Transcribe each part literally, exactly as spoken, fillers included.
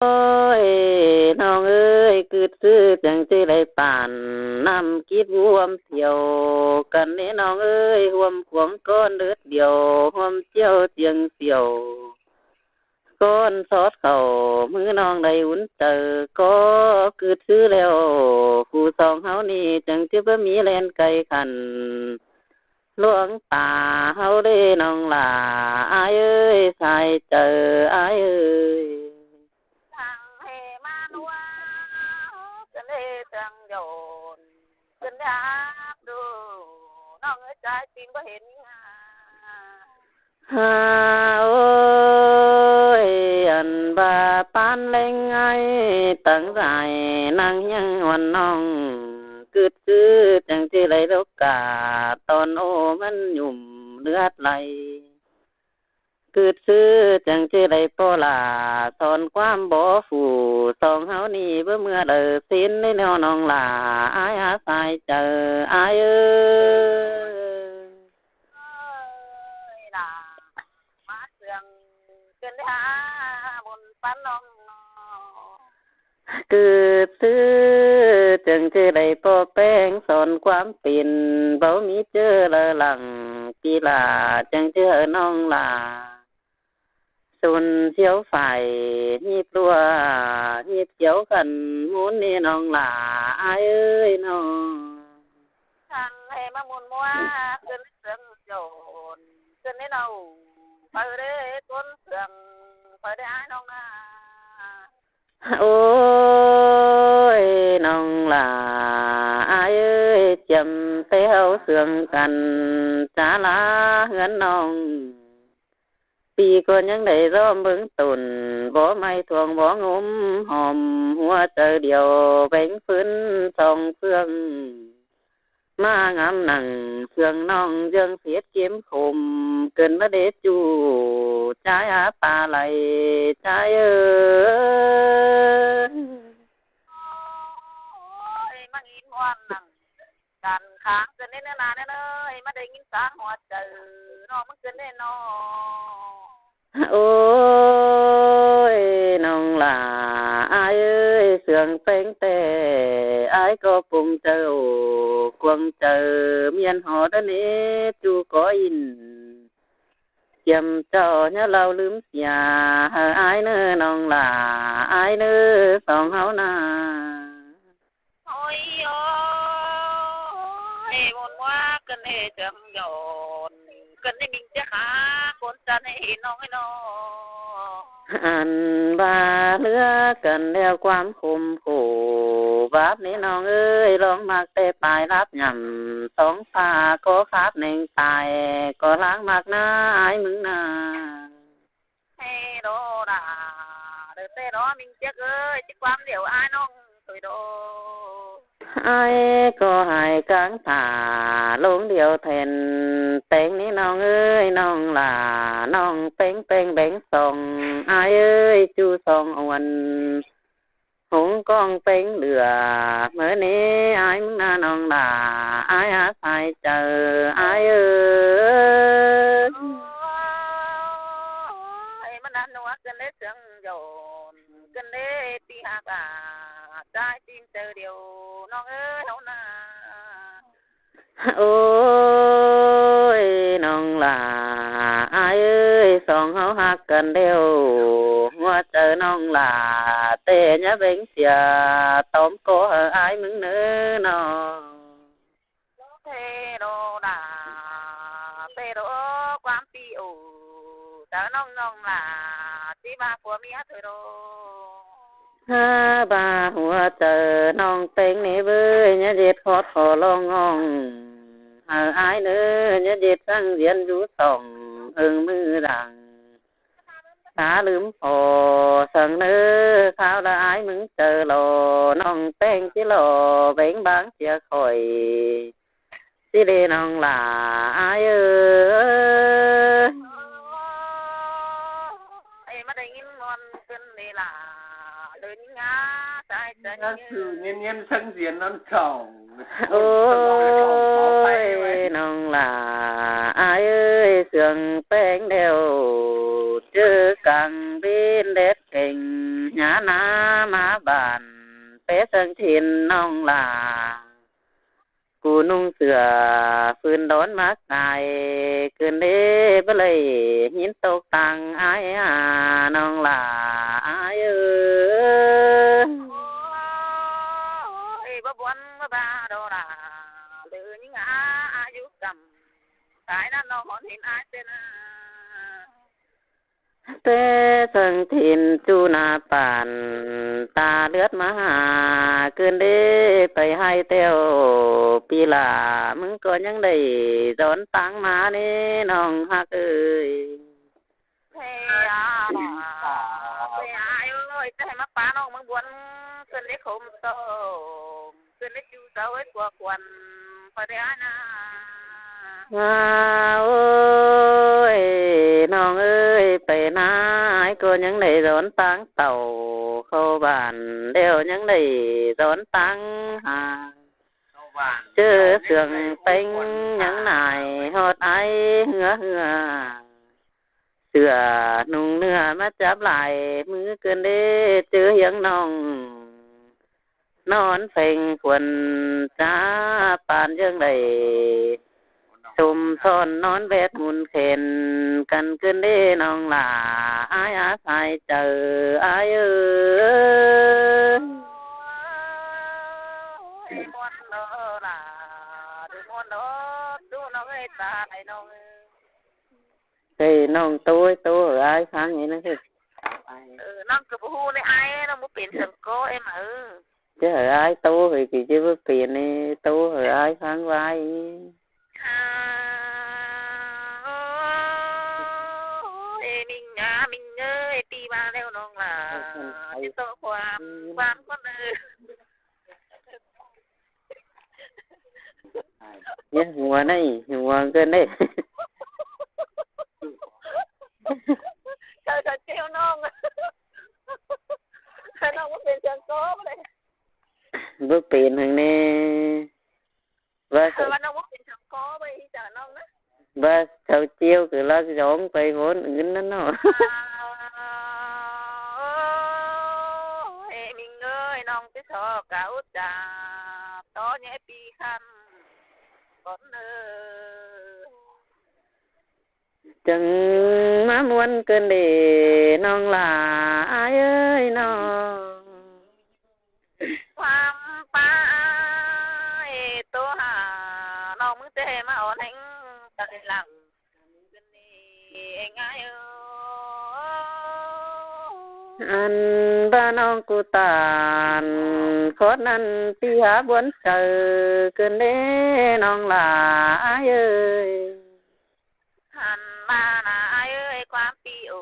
Ôi, ꞌnọng ơi, ꞌcứt ꞌsứ chắng ꞌchí đảy pản ꞌnặm kít ꞌhuôm thiêu căn ꞌnị ꞌnọng ơi, ꞌhuôm cuông ꞌcốn đớt điêu, ꞌhuôm ꞌchiêu chiêng thiêu. ꞌCốn sót khảu ꞌmứ ꞌnọng đảy ún chaư ꞌcọ ꞌcứt ꞌsứ ꞌlẹo, phủ song ꞌháu ꞌnị chắng ꞌchí báu ꞌmí ꞌlen cay khăn. ꞌLuống ta ꞌháu đé ꞌnọng lả ải ơi, sai chaư ải ơi. Thẳng hè ꞌmá ꞌnua, ꞌcứn đé thẳng dọn, ꞌcứn đé áp đu, ꞌnọng ơi, sai ꞌchí báu hên ꞌnhá. Ha ôi, ăn ꞌva ꞌpán ꞌlẹng ải tẳng dải ꞌnăng ꞌhiếng ꞌhuôn ꞌnọng, ꞌcứt ꞌsứ chắng ꞌchí đảy lốc cả tỏn ô ꞌmắn nhủm ꞌlượt lay. ꞌCứt ꞌsứ chắng ꞌchí đảy ꞌpo lả son ꞌquám bók phủ song ꞌháu ꞌnị báu ꞌmưa đaư ꞌsịn ꞌnị ꞌnọng lả ải a, sai chaư ải ơi. Ôi, lả ꞌmá sương ꞌcứn đé hả ꞌmôn ꞌpắn ꞌnọng. ꞌCứt ꞌsứ chắng ꞌchí đảy ꞌpo ꞌpéng son ꞌquám pên, báu ꞌmí ꞌchớ lơ lẳng, ꞌpi lả chắng ꞌchí hảư ꞌnọng lả sôn ꞌsiêu phải ꞌhịp ꞌlua, ꞌhịp ꞌsiêu khăn ꞌmôn ꞌnị ꞌnọng lả ải ơi ꞌnọng. Thẳng hè ꞌmá ꞌmôn ꞌmua, ꞌcứn đé sương dọn, ꞌcứn đé ꞌnọng, phaư đé ꞌcốn sương, phaư đé ải ꞌnọng ꞌnớ. Ôi, ꞌnọng lả ải ơi, chiêm té ꞌháu sương căn, chả lả ꞌhướn ꞌnọng. ꞌPi ꞌcọ ꞌnhắng đảy ꞌdóm bớng tủn, bók ꞌmạy thuông bók ꞌngốm, hom ꞌhua chaư điêu, béng ꞌphớn song sương. ꞌMá ngắm nẳng sương ꞌnọng ꞌdương phết ꞌkiêm khôm, ꞌcứn ꞌmá đế ꞌchu, ꞌchái a, ꞌpa lay ꞌchái ơi. Ôi, ꞌmá ngim ꞌhuôm nẳng căn kháng ꞌcứn đé ꞌnớ ꞌna ꞌnớ ơi, ꞌmá đảy ngim sáng ꞌhua chaư ꞌnọng ꞌmá ꞌcứn đé ꞌnọng. Ôi, ꞌnọng lả ải ơi, sương ꞌpéng ꞌtẹ, ải ꞌcọ pông chaư ổ, cuông chaư ꞌmiên ꞌhó đé ꞌnị ꞌchu ꞌcọ ín. Chiêm ꞌchọ ꞌnhá ꞌlau ꞌlứm sia, hảư ải ꞌnớ ꞌnọng lả ải ꞌnớ, song ꞌháu ꞌna. Ôi ôi, ꞌmôn ꞌmua ꞌcứn đé sương dọn, ꞌcứn đé ꞌminh ꞌchớ khả ꞌcốn chăn ꞌnị ꞌnọng ơi ꞌnọng. Ăn ꞌva ꞌlứa căn ꞌlẹo ꞌquám khôm khổ, báp ꞌnị ꞌnọng ơi, ꞌlóng ꞌmặc ꞌtẹ pay láp nhẳm, song pha ꞌcọ kháp ꞌneng tai, ꞌcọ ꞌláng ꞌmặc ꞌná ải ꞌmứng ꞌna. Hê đô đà, đơ ꞌtẹ đô ꞌminh ꞌchớ ơi, ꞌchí ꞌquám điêu ải ꞌnọng thôi đô. Ải ꞌcọ hảư cang thả ꞌlống điêu then, ꞌpéng ꞌnị ꞌnọng ơi, ꞌnọng lả ꞌnọng ꞌpéng ꞌpéng béng song, ải ơi, ꞌchu song ꞌhuôn. Hống ꞌcóng ꞌpéng lửa, ꞌmớ ꞌnị ải ꞌmứng ꞌna ꞌnọng lả ải a, sai chaư ải ơi. Ôi, ꞌmá ꞌna ꞌnua ꞌcứn đé sương dọn, ꞌcứn đé ꞌpi hák a, ꞌchái ꞌchim chaư điêu ꞌnọng ơi ꞌháu ꞌna. Ôi, ꞌnọng lả ải ơi, song ꞌháu hák căn ꞌlẹo, ꞌhua chaư ꞌnọng lả ꞌtẹ ꞌnhá béng sia, tóm ꞌcọ hảư ải ꞌmứng ꞌnớ ꞌnọng. Ê đô đà, ê đô, ꞌquám ꞌpi ổ, chaư ꞌnọng ꞌnọng lả ꞌchí ꞌva phua ꞌmía thôi đô. Hả, ꞌva ꞌhua chaư ꞌnọng ꞌpéng ꞌnị ꞌvới, ꞌnhá ꞌdệt khót khó ꞌlóng ꞌnọng, hảư ải ꞌnớ, ꞌnhá ꞌdệt săng ꞌdiến dú sỏng, ưng ꞌmứ đăng. Khá ꞌlứm phó săng ꞌnớ, kháo đa ải ꞌmứng chaư lo, ꞌnọng ꞌpéng ꞌchí lo, béng báng sia khỏi. ꞌChí đé ꞌnọng lả ải ơi. Ê, ꞌmá đảy ꞌnghín ꞌmuôn ꞌcứn đé lả, đảy ꞌnhính ngá, sai sai. Ngá sư ꞌnhính ꞌnhính săng ꞌdiến ꞌnón chỏng. Ôi, ꞌnọng lả ải ơi, sương ꞌpéng ꞌlẹo, ꞌchớ cang ꞌvến đét kheng, ꞌmá ꞌmá bản pé sương thìn ꞌnọng lả. Cu ꞌnung sửa phưn đón mák sai, ꞌcứn đế báu đảy ꞌhịn tốc tang ải a ꞌnọng lả ải ơi. Ôi, báu buôn báu ba đô đả, đơ ꞌnhính a, a dú căm, sai ꞌnặn ꞌnọng hón hên ải ꞌtẹ ꞌna. Té sương thìn ꞌchu ꞌna pản ta ꞌlượt ꞌmá ha, ꞌcứn đế pay ꞌhại ꞌtẹo ꞌpi lả, ꞌmứng ꞌcọ ꞌnhắng đảy dón táng ꞌmá ꞌnị ꞌnọng ꞌhặc ơi. Ê, a, ê, ải ơi, ꞌchớ hảư ꞌmá pá ꞌnọng ꞌmướng buôn, ꞌcứn đế khốm ꞌtọ. Ư, ꞌnị ꞌchu sau ới cua khuôn, pay đảy ải ꞌna. A, ôi, ꞌnọng ơi, pay ꞌna ải ꞌcọ ꞌnhắng đảy dón táng tảu, khảu bản ꞌlẹo ꞌnhắng đảy dón táng ha. ꞌChớ sương ꞌtếng ꞌnhắng nải ꞌhọt ải ꞌhứa ꞌhứa. Sửa ꞌnung ꞌnưa ꞌmá chắp lai, ꞌmứ ꞌcứn đế ꞌchớ hiếng ꞌnọng. Nón phêng khuôn chá pán ꞌdương đảy. Tôm son nón bét mun khen căn ꞌcứn đế ꞌnọng lả ải a sai chaư ải ơi. Ôi, muôn đô lả, đu muôn đô, đu ꞌnọng ơi, ta đảy ꞌnọng ơi. Ê, ꞌnọng ꞌtố, ꞌtố hảư ải ꞌphắng ꞌnị ꞌnớ. Ư, ꞌnọng ꞌcọ báu ꞌhụ ꞌnị ải, ꞌnọng báu pên sương ꞌcọ ê ꞌmá ư. Chứ hảư ải ꞌtố hảư kỉ chứ báu pên ꞌnị, ꞌtố hảư ải ꞌphắng ꞌvái. A, ôi, ê, ꞌmính a, ꞌmính ơi, pi ba ꞌlẹo ꞌnọng lả. Ôi, chứ ꞌtố khuam, ư, khuam ꞌcốn ư. Nhé, hua ꞌnị, hua ꞌcứn đế. Chaư, chaư ꞌcheo ꞌnọng. Hnọng báu pên sương ꞌcọ ꞌmá đảy. Báu pên hảư ꞌnị. Báu, ơ, hnọng báu pên sương ꞌcọ ꞌmá đảy, ꞌchớ ꞌnọng ꞌnớ. Báu, sau ꞌcheo ꞌcọ ꞌlặc dong pay ꞌhôn ứn ꞌnặn ꞌnớ. A, ôi, ê, ꞌmính ơi, ꞌnọng ꞌchí so cả út chạp, tó nhé pi khăn, con ơi. Chắng ꞌmá muôn ꞌcứn đế ꞌnọng lả ải ơi ꞌnọng. Khuam ꞌpá ải ꞌtố ha, ꞌnọng ꞌmứ ꞌtẹ ꞌmá ón ꞌhéng tơl lăng. Ăn ꞌva ꞌnọng ꞌcọ tản, khót ꞌnặn ꞌpi hák buôn chaư ꞌcứn đế ꞌnọng lả ải ơi. Ăn ꞌva ꞌna ải ơi, khuam ꞌpi ổ,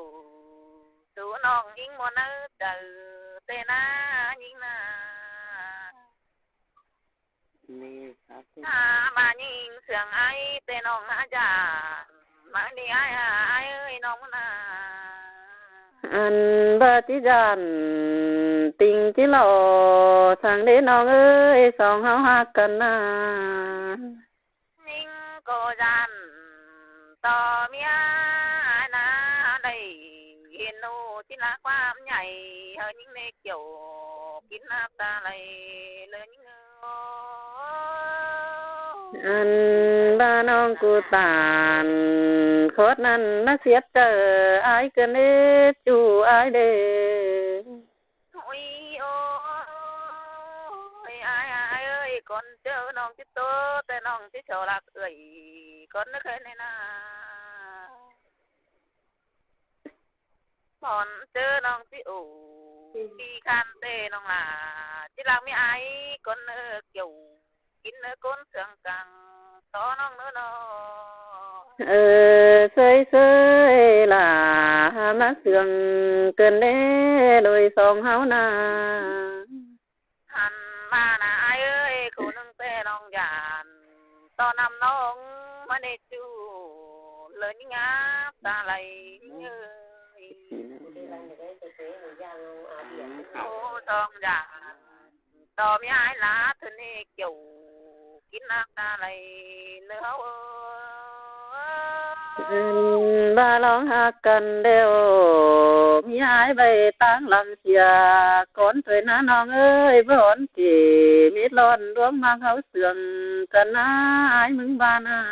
sú ꞌnọng ꞌnhính ꞌmuôn ꞌnớ chaư ꞌtẹ ꞌna ꞌnhính ꞌna. A, ꞌva ꞌnhính sương ải ꞌtẹ ꞌnọng ꞌnhá dản, ꞌmá ꞌnị ải, ải ơi ꞌnọng ꞌmá ꞌna. Ăn ꞌva ꞌchí dản, ꞌtinh ꞌchí lo, săng đế ꞌnọng ơi, song ꞌháu ꞌhặc căn ꞌna. ꞌNhính ꞌcọ dản, ꞌto ꞌmía ải ꞌna đảy, hên ꞌnụ ꞌchí ꞌlạ ꞌquám nhảy, hảư ꞌnhính ꞌnê kiẻo, kin ꞌnạp ta lay, ꞌlới ꞌnhính ơ. Ăn ꞌva ꞌnọng ꞌcọ tản, khót ꞌnặn ꞌmá ꞌsiếp chaư ải ꞌcứn đế, ꞌchu ải đế. Ôi, ôi, ải, ải ơi, con ꞌchớ ꞌnọng ꞌchí ꞌtố, ꞌtẹ ꞌnọng ꞌchí so ꞌlặc ơi, con ꞌnớ khơi ꞌnị ꞌna. Con ꞌchớ ꞌnọng ꞌchí ổ, ꞌpi khăn ꞌtẹ ꞌnọng lả, ꞌchí ꞌlặc ꞌmí ải, con ꞌnớ kiẻo, kin ꞌnớ ꞌcốn sương căng, tó ꞌnọng ꞌnớ ꞌnọ. Ơ, ꞌsới ꞌsới lả, ꞌmá sương ꞌcứn đế, đôi song ꞌháu ꞌna. Ăn ꞌva ꞌna ải ơi, khủ ꞌnưng ꞌtẹ ꞌnọng dản, tó ꞌnặm ꞌnọng ꞌmá ꞌnị ꞌchu, ꞌlới ꞌnhính ꞌnạp ta lay ꞌnhính ơi. Khủ song dản, tó ꞌmí ải ꞌlạ ꞌthơ ꞌnị kiẻo, kin ꞌnạp ta lay ꞌnớ ꞌháu ơi. Ăn ꞌva ꞌlóng ꞌhặc căn ꞌlẹo, ꞌmí ải ꞌvạy ꞌtáng lăng sia. Cón ꞌtoi ꞌná ꞌnọng ơi, bón kỉ mết lon đuống ꞌmặc ꞌháu sương căn ꞌná ải ꞌmứng ꞌva ꞌnặn.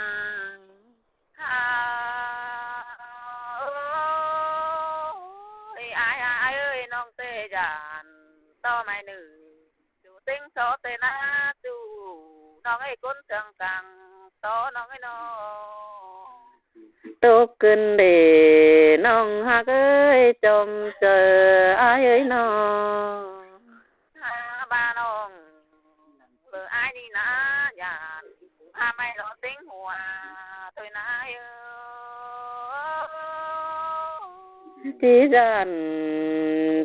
Ôi, ải, ải ơi, ꞌnọng ꞌtẹ dản ꞌto mai ꞌnưng. Chủ tịnh so ꞌtẹ ꞌná chủ, ꞌnọng ơi, ꞌcốn sương cang ꞌto ꞌnọng ơi ꞌnọ. Tốc cơn đê ꞌnọng ꞌhặc ơi, chom chaư ải ơi ꞌnọ. Hả, ꞌva ꞌnọng ꞌlới ải đi ꞌná dản, hả, mai lo tịnh hua ꞌtoi ꞌná ơi. ꞌChí dản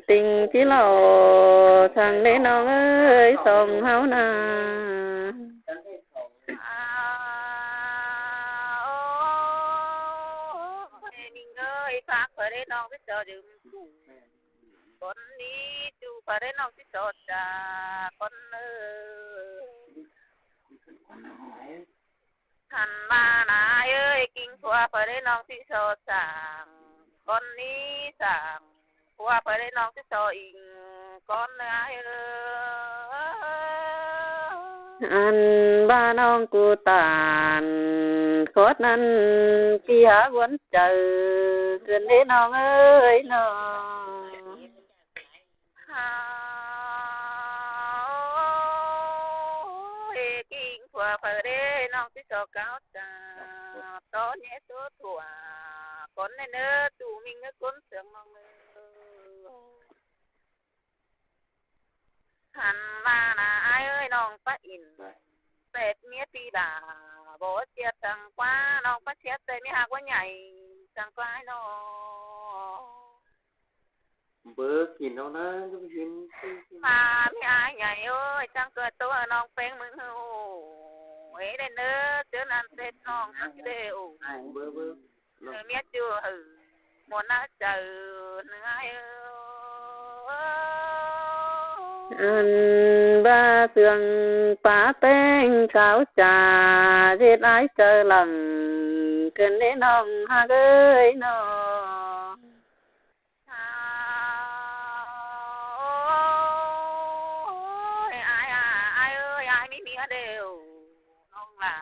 tịnh ꞌchí lo, săng đé ꞌnọng ơi, song ꞌháu ꞌná. Ôi, ꞌmí ơi, phák ꞌpưa đé ꞌnọng ꞌchí so dưm ꞌcốn ꞌnị, ꞌchu ꞌpưa đé ꞌnọng ꞌchí so chả ꞌcốn ơi. Hẳn ꞌva ꞌnạ ơi, king ꞌpưa ꞌpưa đé ꞌnọng ꞌchí so săng ꞌcốn ꞌnị săng. ꞌPưa ꞌpưa đé ꞌnọng ꞌchí so ing ꞌcốn ơi. Ăn ꞌva ꞌnọng ꞌcú tản khót ꞌnặn, ꞌchí hák ꞌguốn chaư cơn đé ꞌnọng ơi ꞌnọ. Ôi, king ꞌpưa ꞌpưa đé ꞌnọng ꞌchí so cáo chả ꞌto ꞌnhé ꞌtố thua. ꞌCốn ꞌnị ꞌnớ, ꞌchu ꞌmí ꞌnớ ꞌcốn sương ꞌnọng ơi. Hẳn ꞌva ꞌnạ ải ơi, ꞌnọng ꞌpá ỉn ꞌtẹ ꞌmía pi đa, báu ꞌchiến săng ꞌquá, ꞌnọng ꞌpá ꞌchiến ꞌtẹ ꞌmía ꞌhặc ꞌquá nhảy săng ꞌquá ꞌnọ. Báu kin ꞌnọng ꞌnớ, ꞌchí kin. Hả, ꞌmí ải nhảy ơi, chắng ꞌcọ ꞌtố ꞌnọng ꞌpéng ꞌmứng ꞌhụ. Ê, đé ꞌnớ, ꞌchớ ꞌnặn ꞌtẹ ꞌnọng ꞌhặc đé ꞌhụ. Báu, báu. Ơ, ꞌmía ꞌchu hảư, ꞌmuôn ꞌná chaư ꞌnớ ải ơi. Ăn ꞌva sương pá ꞌpéng cáo chả, ꞌdệt ải chaư lăng cơn đé ꞌnọng ꞌhặc ơi ꞌnọ. Ôi, ải, ải, ải ơi, ải ꞌmí ꞌmía đêu. ꞌNọng ꞌlạ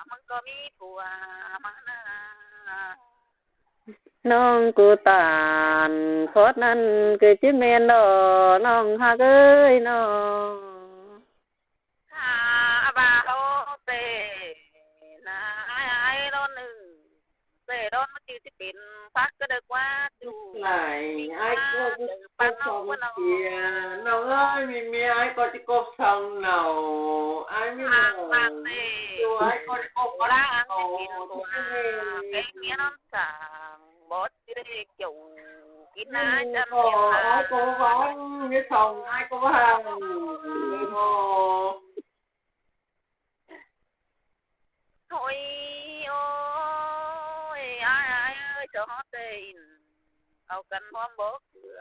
ꞌmứng ꞌcọ ꞌmí phua ꞌmá ꞌnạ. ꞌNọng ꞌcú tản khót ꞌnặn ꞌcứ ꞌchí ꞌmen ꞌló ꞌnọng ꞌhặc ơi ꞌnọ. Hả, ꞌva ꞌháu ꞌtẹ ꞌnạ ải, ải ꞌlón ꞌnưng. ꞌTẹ ꞌlón ꞌmá ꞌchư ꞌchí pên phák cá đaư ꞌquá ꞌchu. Lai, ải ꞌcọ ꞌchí cốp song sia. ꞌNọng ơi, ꞌmí ꞌmía ải ꞌcọ ꞌchí cốp song ꞌnọng. Ải ꞌmí ꞌnọng. ꞌChu ải ꞌcọ ꞌchí cốp song ꞌnọng. Pên ꞌmía ꞌnọng săng, báu ꞌchư đé kiẻo kin ải chăm ꞌcọ, ải ꞌcọ ꞌváng, ꞌmía song ải ꞌcọ ꞌváng. Ôi, ôi, ải, ải ơi, ꞌchọ ꞌtẹ ỉn au căn ꞌhuôm báu ꞌcứa.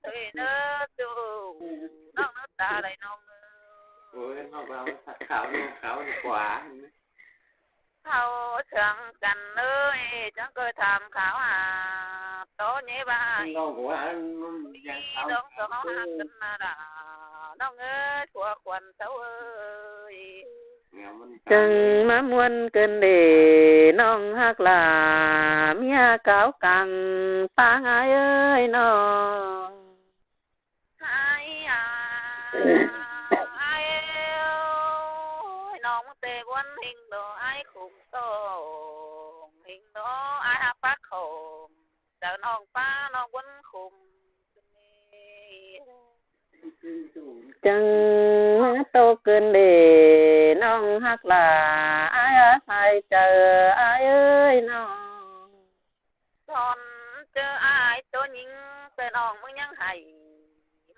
Thôi ꞌnớ ꞌchu, ꞌnọng ꞌnớ ta đảy ꞌnọng ơi. Ôi, ꞌnọng ꞌva kháo ꞌnị, kháo ꞌnị ꞌquá. Kháo sương căn ơi, chắng ꞌcọ tham kháo hả, ꞌto ꞌnhé ꞌva. ꞌNọng ꞌcọ ăn ꞌnọng ꞌchọ ꞌhặc căn ꞌnạ đa. ꞌNọng ơi, phua khuôn ꞌtố ơi. Chắng ꞌmá ꞌmuôn cơn đê ꞌnọng ꞌhặc ꞌlạ, ꞌmía cáo cang ꞌtáng ải ơi ꞌnọ. Ải à, ải ơi, ꞌnọng ꞌtẹ ꞌmuôn ꞌhịnh ꞌló ải khum ꞌtông, ꞌhịnh ꞌló ải hák pák khum, chaư ꞌnọng ꞌpá ꞌnọng ꞌmuôn khum. Chắng ꞌmá ꞌtố cơn đê ꞌnọng ꞌhặc ꞌlạ, ải à, sai chaư ải ơi ꞌnọ. Son ꞌchớ ải ꞌtố ꞌnhính, ꞌtẹ ꞌnọng ꞌmứng ꞌnhắng hảy.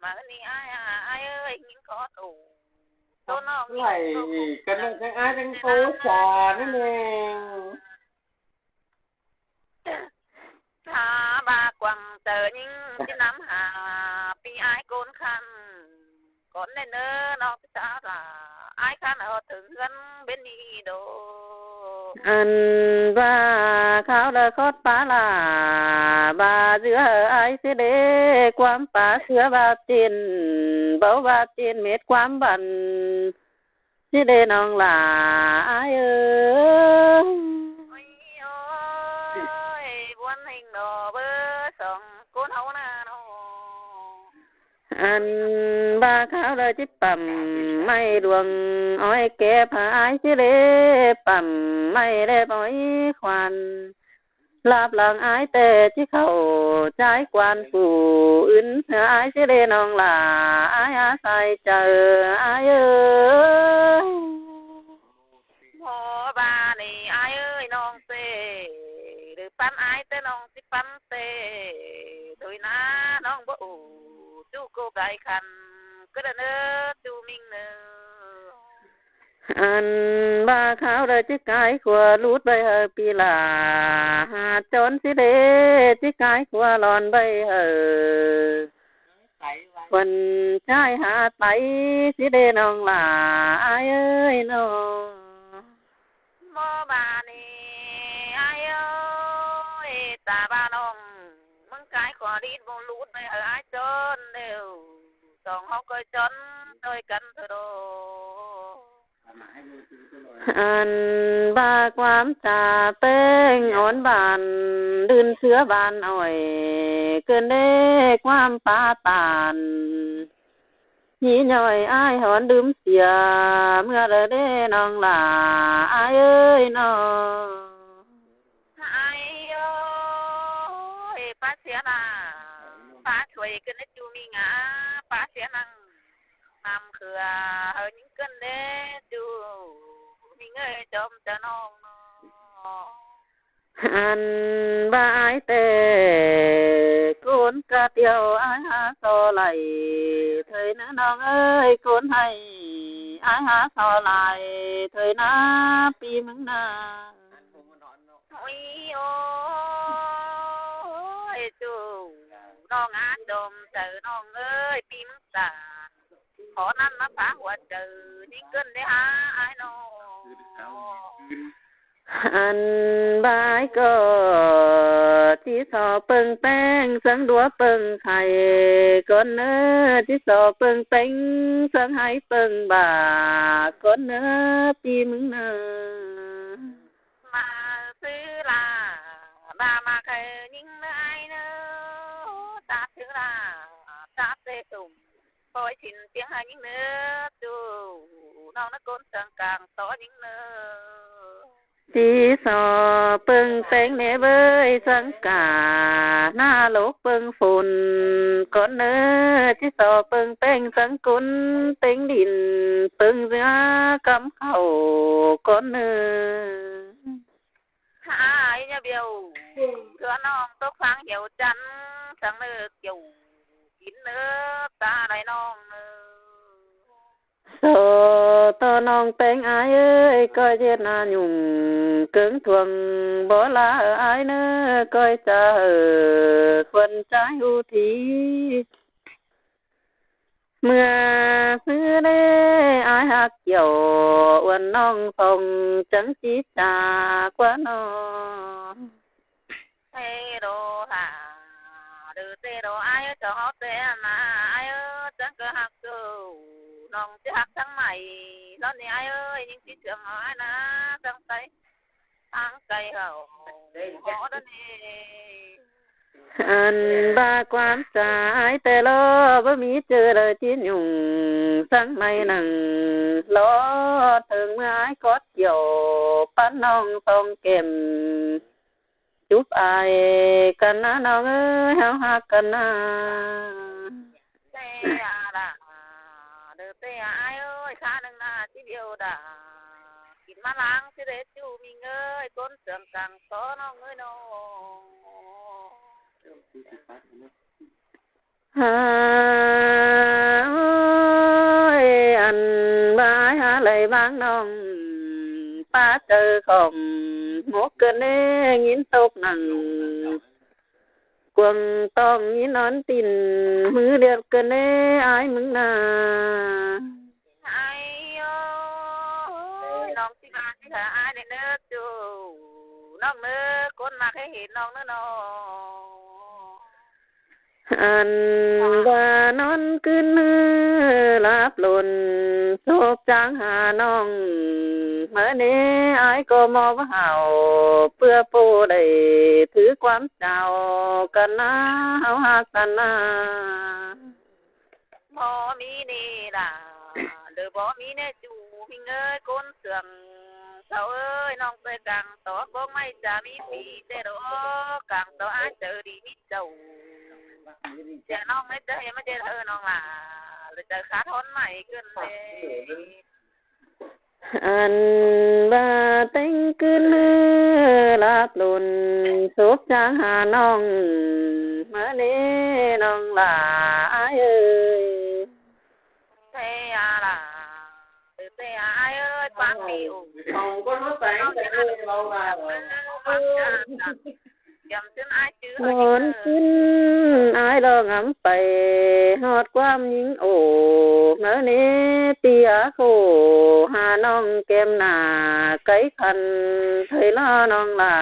Máư ꞌnị ải à, ải ơi, ꞌnhính khó tủ. ꞌTố ꞌnọng ꞌnhính khó tủ. Căn ꞌnọng chắng ải chắng tố chả ꞌnị ꞌnê. Hả, ꞌva quảng chaư ꞌnhính ꞌchí năm hả, ꞌpi ải ꞌcốn khăn. Cón ꞌnị ꞌnớ ꞌnọng ꞌchí ta hả, ải khăn ꞌhọt thửng ꞌhướn bến ꞌnị đô. Ăn ꞌva kháo đa khót pá lả, ꞌva ꞌdứa ai ꞌsứ đê, ꞌquám pá ꞌsứa ꞌva tin, báu ꞌva tin mết ꞌquám băn ꞌsứ đê ꞌnọng lả ai ơi. Ôi, ôi, buôn hình đó bơ sóng cốn hấu nà nó. Ăn ꞌva kháo đa ꞌchí pẳm ꞌmạy luông ói kép hả ai ꞌsứ đê, pẳm ꞌmạy đe bói khoan. Láp lăng ai ꞌtẹ ꞌchí khảu ꞌchái quan phủ ứn hả ai ꞌsứ đê ꞌnọng lả ai hả sai chaư ai ơi. Hô ꞌva ꞌnị ai ơi ꞌnọng ꞌtẹ, đư păn ai ꞌtẹ ꞌnọng ꞌchí păn ꞌtẹ, thôi nà ꞌnọng báu ủ, ꞌchu cô gai khăn, cứ đa ꞌnớ ꞌchu ꞌminh ꞌnớ. Ăn ꞌva kháo đa ꞌchí cai khua lút ꞌvạy hảư pi lả, hả chón ꞌsứ đê, ꞌchí cai khua lon ꞌvạy hảư khuôn ꞌchái hả tảy ꞌsứ đê ꞌnọng lả ai ơi ꞌnọng. Mô ꞌva ꞌnị ai ơi, ta ꞌva ꞌnọng, ꞌmứng cai khua lít báu lút ꞌvạy hảư ai chón ꞌlẹo, song hảư ꞌcoi chón ꞌtoi căn thôi đô. Ăn ꞌva ꞌquám cha ꞌpéng ón bản, đưn ꞌsứa bản ỏi, ꞌcứn đê ꞌquám pá tản. ꞌNhí ꞌnọi ai hón đưm sia, ꞌmưa đa đê ꞌnọng lả ai ơi ꞌnọng. Ai ơi, pá sia nà, pá chuối ꞌcứn đê ꞌchu ꞌminh a, pá sia năng, năm khưa hảư ꞌnhính ꞌcứn đê ꞌchu ꞌminh ơi, chom chaư ꞌnọng ꞌnớ. Ăn ꞌva ai ꞌtẹ, cốn cá ꞌtiêu ai hả so lai, thôi nà ꞌnọng ơi, cốn hay ai hả so lai, thôi nà ꞌpi ꞌmứng nà. Ôi ôi, ꞌchu ꞌnọng a, chom chaư ꞌnọng ơi, ꞌpi ꞌmứng ta. Khó năn ꞌmá pá hua chaư, ꞌnhính ꞌcứn đê hả ai ꞌnọng. Ăn ꞌva ai ꞌcọ, ꞌchí so ꞌpơng ꞌpéng, săng đúa ꞌpơng khay, cón ꞌnớ, ꞌchí so ꞌpơng ꞌpéng, săng hay ꞌpơng bả, cón ꞌnớ, ꞌpi ꞌmứng ꞌnớ. Mả ꞌsứ lả, bả mả khay ꞌnhính ꞌnớ ai ꞌnớ, ta ꞌsứ lả, ta ꞌtẹ tủm. Bói xin piếng hả ꞌnhính ꞌnớ, ꞌchu ꞌnọng ꞌnớ cốn săng cang tó ꞌnhính ꞌnớ. ꞌChí so ꞌpơng ꞌpéng ꞌnê ꞌvới săng cả, nả lốc ꞌpơng phôn cón ꞌnớ, ꞌchí so ꞌpơng ꞌpéng săng cốn ꞌtếng đin, ꞌpơng ꞌdứa cắm khảu cón ꞌnớ. Hả ai nhá biêu, thưa ꞌnọng tốc phang hiếu chắn, săng ꞌnớ kiêu kín ꞌnớ, ta đảy ꞌnọng ꞌnớ. So ꞌto ꞌnọng ꞌpéng ai ơi, ꞌcoi ꞌdệt nả nhung, ꞌcớng thuang bó la ai ꞌnớ, ꞌcoi cha hảư khuôn ꞌchái hu thi. ꞌMưa ꞌsứ đê ai ꞌhặc kiẻo, uôn ꞌnọng song chắng ꞌchí cha ꞌquá ꞌnọ. Ê đô hả, đư ꞌtẹ đô ai ơi, chó hót ꞌtẹ nả ai ơi, chắng ꞌcọ ꞌhặc ꞌchu, ꞌnọng ꞌchí ꞌhặc chắng mảy, ꞌlón ꞌnị ai ơi, ꞌnhính ꞌchí chướng ai nả, chắng tay, ꞌhặc cay hảư, hót ꞌnị. Ăn ꞌva ꞌquám cha ai ꞌtẹ lo, báu ꞌmí ꞌchư đaư ꞌchí nhung, săng ꞌmạy nẳng lo, thớng ꞌmưa ai cót kiẻo, pán ꞌnọng song kẻm, chúp ai căn nả ꞌnọng ơi, ꞌháu ꞌhặc căn nả. Tê à đà, đơ tê à ai ơi, khá nưng nả ꞌchí biêu đà. Kín ꞌmá lăng ꞌchí đế ꞌchu ꞌminh ơi, cốn sương cang tó ꞌnọng ơi ꞌnọng. Hả ơi, ăn ꞌva ai hả lay ꞌváng ꞌnọng, pá chaư khỏng, mốc ꞌcợn ꞌnê ꞌnghín tốc nẳng, cuông ꞌtóng ꞌnghín ón tin, ꞌmứ điệt ꞌcợn ꞌnê ai ꞌmứng nả. Ai ơi, ꞌnọng ꞌchí ꞌva ꞌchí hả ai đê ꞌnớ ꞌchu. ꞌmớ ꞌcốn ꞌmặc hé hên ꞌnọng ꞌnớ ꞌnọ. Ăn ꞌva ꞌnón ꞌcứn ꞌhứ ꞌlặp lun, sốp chang ha ꞌnọng, ꞌmớ ꞌnị ải ꞌcọ ꞌmo ꞌva hảu, ꞌpưa ꞌpộ đảy thứ ꞌquám chao căn ꞌná, ꞌháu ꞌhặc căn ꞌná. ꞌMo ꞌmí ꞌnị lả, đảy bók ꞌmí ꞌnị ꞌchu ꞌmí ꞌngới ꞌcốn ꞌsướng. Sau ơi, ꞌnọng ꞌtẹ cang tó bók ꞌmạy chả ꞌmí ꞌpi ꞌtẹ đảy cang tó ải chaư đi ꞌmí chảu. Chả ꞌnọng ꞌmạy ꞌtẹ ꞌmạy ꞌtẹ ꞌhứ ꞌnọng lả, ꞌlới chaư khát ꞌhón ꞌmạy ꞌcứn ꞌlế. Ăn ꞌva ꞌtếng ꞌcứn ꞌhứ ꞌlặp lun, sốp chang ha ꞌnọng, ꞌmớ ꞌnị ꞌnọng lả ải ơi. Thế à lả, ừ, thế à ải ơi, ꞌquám ꞌpi ủng. ꞋNón ꞌcứn ải ꞌlo ngắm pay, ꞌhọt ꞌquám ꞌnhính ổ, ꞌmớ ꞌnị ꞌpi a khổ, ha ꞌnọng kem nả, cáy khăn, thây ꞌlo ꞌnọng lả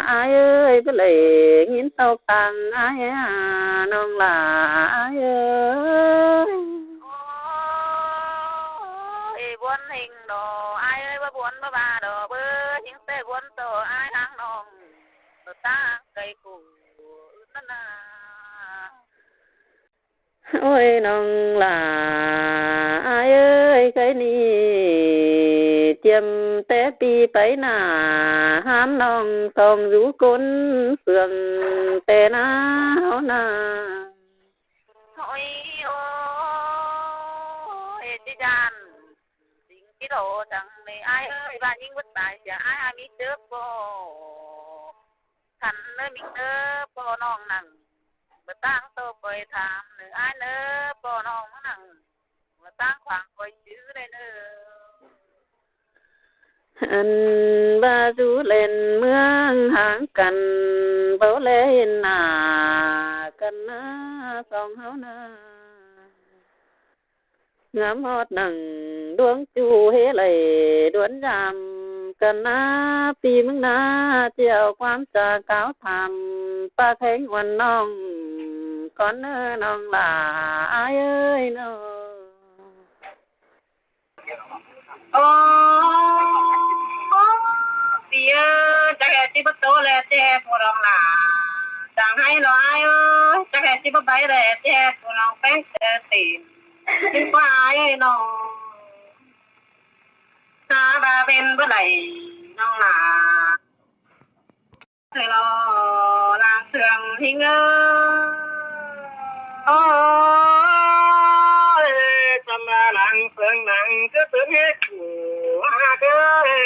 ải ơi, báu đảy ꞌnghín tốc tăng ải ha ꞌnọng lả ải ơi. Ôi, buôn ꞌhính đó, ải ơi, báu buôn báu ba đó, bơ ꞌhính ꞌtẹ buôn tó ải hăng ꞌnọng, bơ ta cáy khổ, ứn ꞌnặn nả. Ôi ꞌnọng lả ải ơi, cáy ꞌnị chiêm té ꞌpi pay nả, hám ꞌnọng song dú ꞌcốn ꞌsướng té ꞌná ꞌháu ꞌnạ. Ôi, ôi, ê, ꞌchí ꞌdan, dính kít ổ thăng ꞌnị ải ơi, ꞌva ꞌnhính bớt tai sia ải, ải ꞌmí chớp ꞌpộ. Khăn ꞌnớ ꞌmí ꞌnớ ꞌpo ꞌnọng nẳng, bơ ꞌtáng tô ꞌcoi tham ꞌnớ ải ꞌnớ ꞌpo ꞌnọng nẳng, bơ ꞌtáng khoang ꞌcoi chứ đảy ꞌnớ. Ăn ꞌva dú ꞌlen ꞌmướng háng căn, báu ꞌlé hên nả căn ꞌná song ꞌháu ꞌnạ. Ngắm ꞌhọt nẳng ꞌluống ꞌchu ꞌhế đảy đuốn dăm căn ꞌná, ꞌpi ꞌmướng ꞌnạ ꞌchí au ꞌquám chả cáo tham, ꞌpá khéng uôn ꞌnọng, ꞌcốn ꞌnớ ꞌnọng lả ải ơi ꞌnọ. Ô, ꞌpi ơi, chắc ꞌchí báu tô ꞌlẹ ꞌchí ꞌhế pô ꞌnọng lả. Chắng ꞌhái ꞌlo ải ơi, chắc ꞌchí báu báu ꞌlẹ ꞌchí ꞌhế pô ꞌnọng ꞌpéng ꞌtẹ tỉn. Chứ ꞌquá ải ơi ꞌnọng. Hả, ba bên báu đảy ꞌnọng lả. Thầy lo làng sương ꞌhính ơi. Ôi, chăm ba làng sương nắng cứ sương hết củ, ha cứ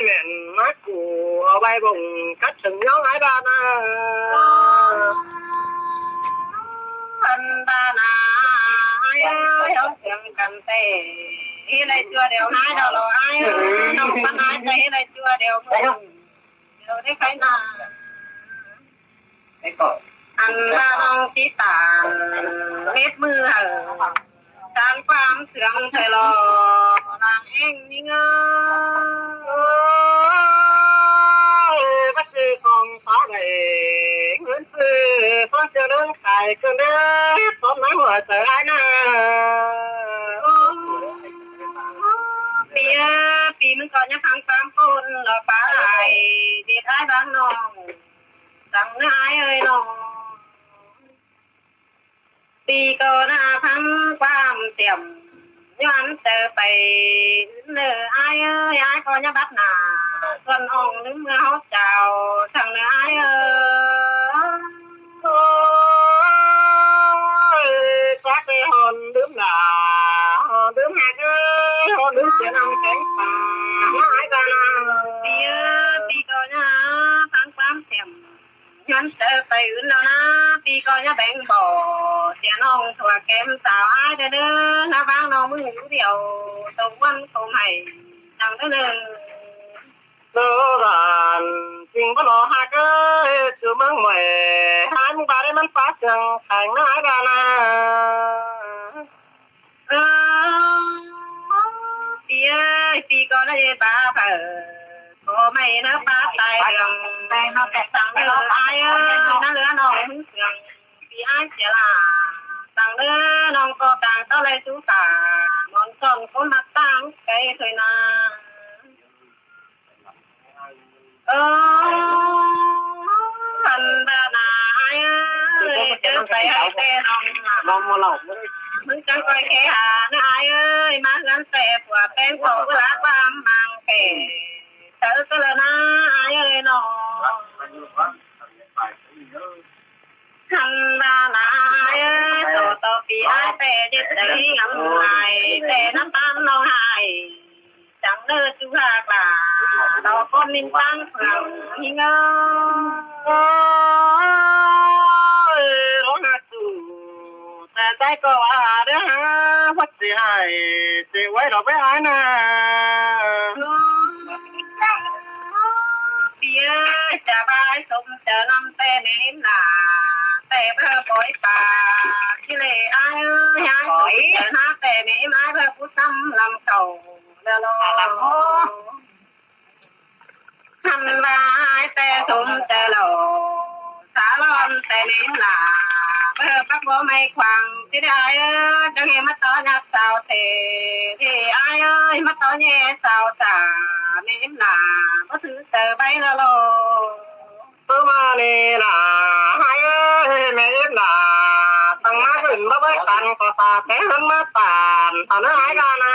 mẹn mát củ, ở bay bồng cắt sừng nhó ải ba na. Ăn ba na, ải ơi, ꞌhóng sương căn tê. Hi lây chua đều ꞌhái đó lo ải ơi, ꞌnọng bát ải tê hi lây chua đều mưa. Điều đấy phải là ăn ba ꞌnọng ꞌchí tản mết mưa hả. Tản ꞌquám sương thầy lo làng ꞌhính ꞌhính ơi. Ôi, bác sư con xóa này, Nguyễn Sư con chưa lớn cài cơn đế, xóm nắng hỏi sợ ai na. Ôi, ꞌpi ơi, ꞌpi ꞌmứng ꞌcọ ꞌnhá tháng tám ꞌcốn lo ꞌpá lai, đi thái bang ꞌnọng, tẳng ꞌnớ ải ơi ꞌnọng. ꞌPi ꞌcọ ꞌnhá tháng ꞌquám tiệm, ꞌnhá ăn ꞌtẹ pay ứn ꞌnớ ải ơi, ải ꞌcọ ꞌnhá bắt nả, tuần ꞌnọng ꞌlứm ꞌmưa ꞌháu chảu, tẳng ꞌnớ ải ơi. Ôi, chắc ꞌlới hòn ꞌlứm nả, hòn ꞌlứm hạt ơi, hòn ꞌlứm sia năm kéng pà, ải ba na. ꞌPi ơi, ꞌpi ꞌcọ ꞌnhá tháng ꞌquám tiệm. Nhón tớ pay ứn ꞌnọ ná, ꞌpi ꞌcọ ꞌnhá béng bó, sia ꞌnọng thua kem sáo ải đơ đơ, ná báng ꞌnọng ꞌmứng ú điêu, tô ꞌquăn tô mảy, tẳng đơ đơ. Lô đàn, chinh bá lo hạt ơi, sư ꞌmướng mỏi, ải ꞌmứng ba đé ꞌmắn pá sương, khẻng ná ải ba na. Ơ, ꞌpi ơi, ꞌpi ꞌcọ ꞌnhá dê ba phở. Báu ꞌmạy ꞌnớ pák tai đường, săng ꞌnớ ai ơi, ꞌnớ ꞌlứa ꞌnọng ꞌmứng sương, ꞌpi ai sia lả, săng ꞌnớ ꞌnọng ꞌcọ cang ꞌtó ꞌlạy sú cả, ꞌmón son ꞌcốn ꞌmặc ꞌtáng cay thôi na. Ơ, ăn ꞌva na ai ơi, ꞌchớ pay ai ꞌtẹ ꞌnọng ꞌmá, ꞌmứng chắng ꞌcoi khe ha ꞌnớ ai ơi, ꞌmá ꞌhướn ꞌtẹ pua ꞌpéng khong ꞌcứ lák ꞌva mang kẻ, ꞌchớ ꞌcứ ꞌlạ ꞌnớ ai ơi ꞌnọng. Ăn ꞌva na ai ơi, ꞌtọ ꞌtọ ꞌpi ai ꞌtẹ ꞌdệt đaư ngắm lai, ꞌtẹ ꞌnắm ꞌtáng ꞌnọng ꞌhại. Chắng ꞌnớ ꞌchu ꞌhặc lả, ꞌtọ ꞌcốn ꞌmín ꞌtáng phường ꞌhính ơ. Ôi, ꞌlống ꞌhặc ꞌchu, ꞌtẹ ꞌchái ꞌcọ a đé ha, ꞌhuất ꞌsịn ꞌhại, ꞌsịn ꞌvạy ꞌlọ ꞌvạy ai ꞌnớ. ꞌPi ơi, chả ꞌva ai sôm chaư ꞌnặm ꞌtẹ mết lả, ꞌtẹ báu bói pả, ꞌchí ꞌlế ai ơi, ai sôm chaư ꞌnặm ꞌtẹ mết ai báu pú ꞌsắm ꞌlắm khảu. Ăn ꞌva ai ꞌtẹ sôm chaư lỏ, sa ꞌlón ꞌtẹ mết lả, báu pắc báu ꞌmạy khoang, ꞌchí đé ai ơi, chắng ꞌhế ꞌmá ꞌtó ꞌnhạp sau thế, ꞌchí ai ơi, ꞌmá ꞌtó ꞌnhé sau sa, mết lả, báu thứ chaư ꞌvạy ꞌlạ ꞌlọ. Tứ ꞌmá ꞌnị lả, ai ơi, mết lả, tẳng ꞌmá ꞌcứn báu báu tản ꞌcọ sa, té ꞌhướn ꞌmá tản, tản ꞌnớ ai ꞌva na.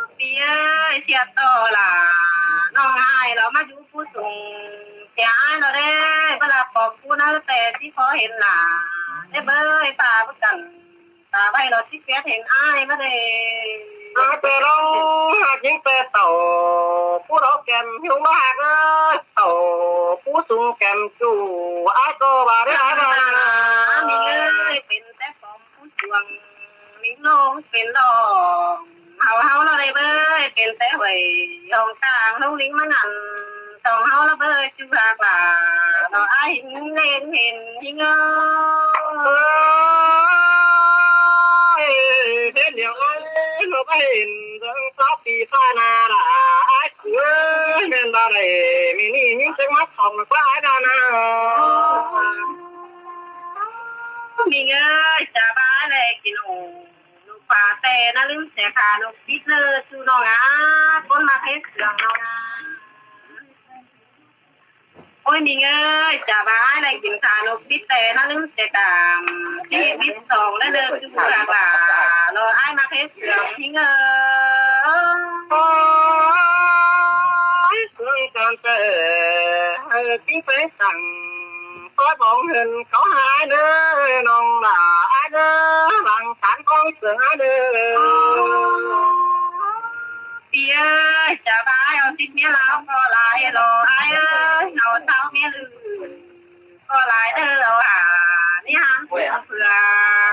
ꞌPi ơi, sia ꞌtọ lả, ꞌnọng ai ꞌlọ ꞌmá dú pú sung, sia ai ꞌlọ đé, báu ꞌlạ pom pú ꞌnớ ꞌtẹ ꞌchí khó hên lả, đé bới pá báu căn, ta ꞌvạy ꞌlọ ꞌchí kẹt hên ai ꞌmá đé. Ai ꞌtẹ ꞌlống ꞌhặc ꞌnhính ꞌtẹ tảu, pú đaư kẻm hiu ꞌmá ꞌhặc ơi, tảu pú sung kẻm ꞌchu, ai ꞌcọ ꞌva đé ai ꞌva na. ꞌMí ơi, pên té pom pú chuông, ꞌmí ꞌlống pên ꞌlọ. Hảu ꞌháu ꞌlọ đé bới, pên té huê, hong tang ꞌlống ꞌlính ꞌmá ngăn, tong ꞌháu ꞌlọ bới, ꞌchu ꞌhặc lả, ꞌlọ ai ꞌhính ꞌlến hên ꞌhính ơ. Ơ, ơ, hên điêu ơi, ꞌlọ báu hên, dơng sáo pi ꞌphạ na lả, ai ơi, ꞌmen ꞌva đảy, ꞌmí ꞌnị ꞌnhính chếng mắc khong ꞌlọ ꞌva ai ꞌva na. ꞌMí ơi, chả ꞌva ai ꞌlẹ kin ổ. Nộp phả ꞌtẹ ꞌnạ ꞌlứm sia khả nộp pít ꞌnớ ꞌchu ꞌnọng a, ꞌcốn ꞌmặc hết sương ꞌnọng a. Ôi ꞌmí ơi, chả ꞌva ai ꞌlẹ kin khả nộp pít ꞌtẹ ꞌnạ ꞌlứm sia khả, pít pít song ꞌnớ ꞌchu ꞌhặc lả, ꞌlọ ai ꞌmặc hết sương ꞌhính ơ. Ôi, sương chan ꞌtẹ, ơ, kin pé săng. Tói bóng hên cáu hái ꞌnớ, ꞌnọng lả ai ꞌnớ, lăng tán ꞌcóng sương ai ꞌnớ. ꞌPi ơi, chả ꞌva ai au síp ꞌmía ꞌláo ꞌcọ lai ꞌlọ ai ơi, au tháo ꞌmía ꞌlự ꞌcọ lai ꞌnớ ꞌlọ hả, ꞌmí hán phưa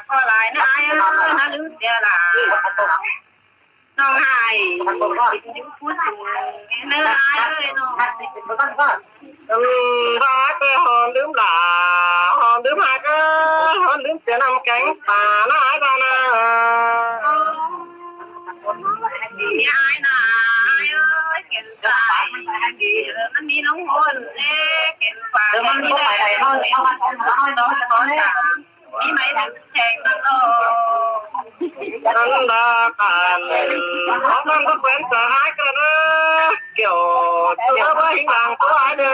ꞌcọ lai ꞌnớ ai ơi, ꞌnạ ꞌlứm sia lả. ꞌNọng ꞌhại, ꞌnớ ai ơi ꞌnọng. Ăn ꞌva ai ꞌtẹ hon ꞌlứm lả, hon ꞌlứm ꞌhặc ơi, hon ꞌlứm sia ꞌnặm kéng pả ꞌnớ ai ꞌva na. ꞌMí ai na, ai ơi, kẻn sai, ꞌmắn ꞌmí ꞌlống hôn, ê, kẻn pả, ꞌmắn ꞌmí ai, ꞌmắn ꞌmí ai. Ăn ꞌva căn, khong căn báu khen sa ai căn ꞌnớ, kiẻo ꞌchu ꞌnớ báu ꞌhính lăng ꞌtố ai ꞌnớ.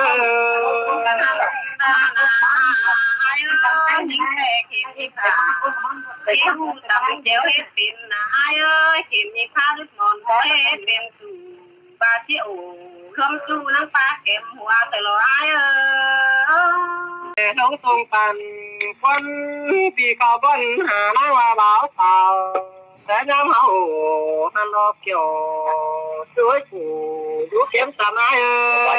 Ai ơi, kẻn ꞌnị pha lứt mon, ê, pên su. Ba ꞌchí ổ, ꞌlóm ꞌchu ꞌnăng pá kẻm hua tơ ꞌlọ ai ơ. ꞌLống tung căn, ꞌquám ꞌpi khảu ꞌquám hả ꞌnăng ꞌva báo cáo. Té ꞌnhám ꞌháu ổ, hăn ꞌlọ kiẻo, ꞌchu ới phủ, dú kẻm căn ai ơ. Ôi,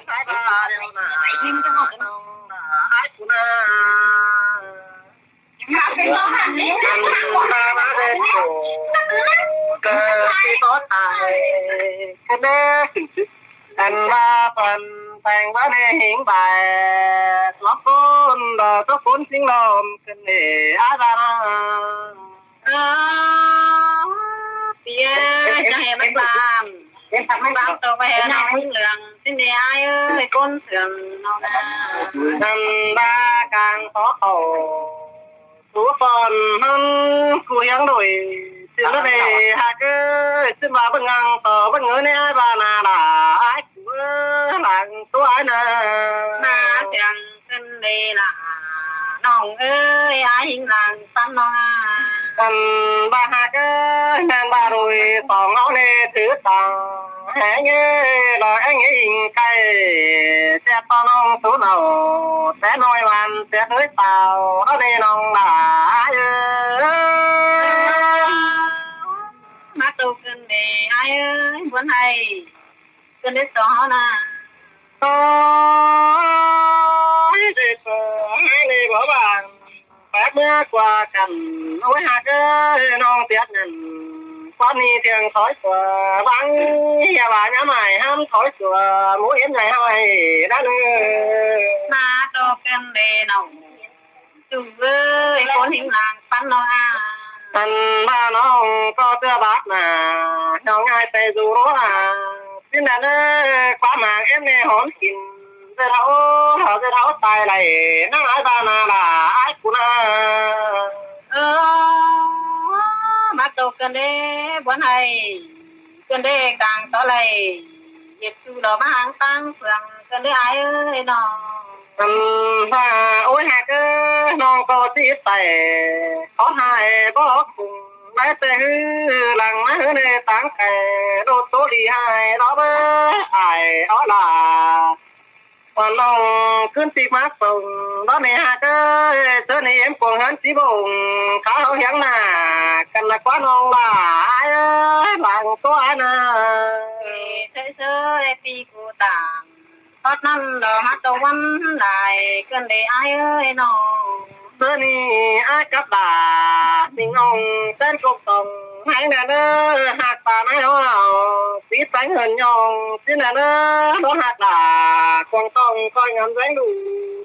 ai ba điêu na, ai cu na. Ăn ba ba đê cô, cà phê tó tai, cái bé, ăn ba phần Teng bá ꞌnị hính bài, ꞌló ꞌcốn, đa ꞌtố ꞌcốn sính ꞌlốm, ꞌcứn đi, ải ꞌva ꞌnớ. Ơ, ꞌpi ơi, ꞌchọ hê ꞌmắn ꞌván. ꞌVán tô ꞌva hê ꞌnọng ꞌmướng lương, ꞌcứn đi ải ơi, ꞌcốn sương ꞌnọng ꞌnớ. ꞌNặn ꞌva cang tó khảu, sú ꞌphón ꞌhướn ꞌcú hiếng đuổi, ꞌsịn ꞌmá đảy ꞌhặc ới, ꞌsịn ꞌva báu ngăng tó báu ngớ ꞌnị ải ꞌva ꞌnớ đa, ải ꞌcú ới, lăng ꞌtố ải ꞌnớ. ꞌMá sương ꞌcứn đi lả, ꞌnọng ơi, ải hính lăng săn ꞌnọng a. ꞌNặn ꞌva ꞌhặc ới, ꞌmen ꞌva đuổi, song ꞌháu ꞌnị thử tang. Hé ꞌnhế, lo é ꞌnhế ính cay, ꞌsẹt ꞌto ꞌnọng sú nảu, té ꞌnọi ꞌvan ꞌsẹt ới tao, ꞌló ꞌnị ꞌnọng đa ải ới. ꞌMá tô ꞌcứn đi ải ơi, buôn ꞌhạy, ꞌcứn đi song ꞌháu ꞌnớ. Ôi, đi tô, ải ꞌnị báu bang. Bác ꞌmứa ꞌquá căn, ôi ꞌhặc ới, ꞌnọng ꞌtiệt ngăn, ꞌquám ꞌnị thiêng thói ꞌquá, bang, ꞌhia ꞌva nhá mai hám thói ꞌquá, mú yến nhảy ꞌháu ải, đá ꞌnớ. ꞌMá tô ꞌcứn đi ꞌnọng, ꞌchu ơi, ꞌcốn hính lăng săn ꞌnọng a. ꞌNặn ꞌva ꞌnọng ꞌcọ ꞌtưa bác ꞌnớ, ꞌnọng ải ꞌtẹ dú ꞌlúa a, ꞌsịn ꞌnớ, ꞌquám mảng ꞌếm ꞌnị hóm kin. Dưa tháo, tháo dưa tháo tài lạy, ꞌnắng ải ꞌva ꞌnớ đa, ải ꞌcú ꞌnớ. Ơ, ꞌmá tô ꞌcứn đi, buôn ꞌhạy, ꞌcứn đi cang tó lạy, ꞌdệt ꞌchu lo ꞌmá háng ꞌtáng sương, ꞌcứn đi ải ơi ꞌnọng. ꞌNặn ꞌva, ôi ꞌhặc ới, ꞌnọng ꞌcọ ꞌchí ꞌtẹ, ók ꞌhại, báu ók khung, bái ꞌtẹ ꞌhứ, lăng ꞌmá ꞌhứ ꞌnị ꞌtáng cay, đốt ꞌtố đi ꞌhại, lo báu ải, ók lả. Quan ꞌnọng ꞌcứn ꞌtị ꞌmá sông, ꞌló ꞌnị ꞌhặc ới, ꞌchớ ꞌnị ꞌếm cuông ꞌhướn ꞌchí bông, khá ꞌháu hiếng nả, căn ꞌnạ ꞌquá ꞌnọng lả, ải ới, lăng ꞌtố ải ꞌnớ. Ê, ꞌchớ ꞌchớ ꞌpi ꞌcú tang, tót ꞌnặn lo ꞌmá tô ꞌvắn lai, ꞌcứn đi ải ơi ꞌnọng. ꞌCớ ꞌnị ải cắp đa, ꞌmính ꞌnọng, ꞌtến cốc tong, ꞌhại ꞌnớ, ꞌhặc ꞌva ꞌnái ꞌháu, ꞌpí táng hên ꞌnọng, ꞌsịn ꞌnớ, ꞌló ꞌhặc đa, cuông tong, ꞌcoi ngắm ꞌdáng ꞌlụk,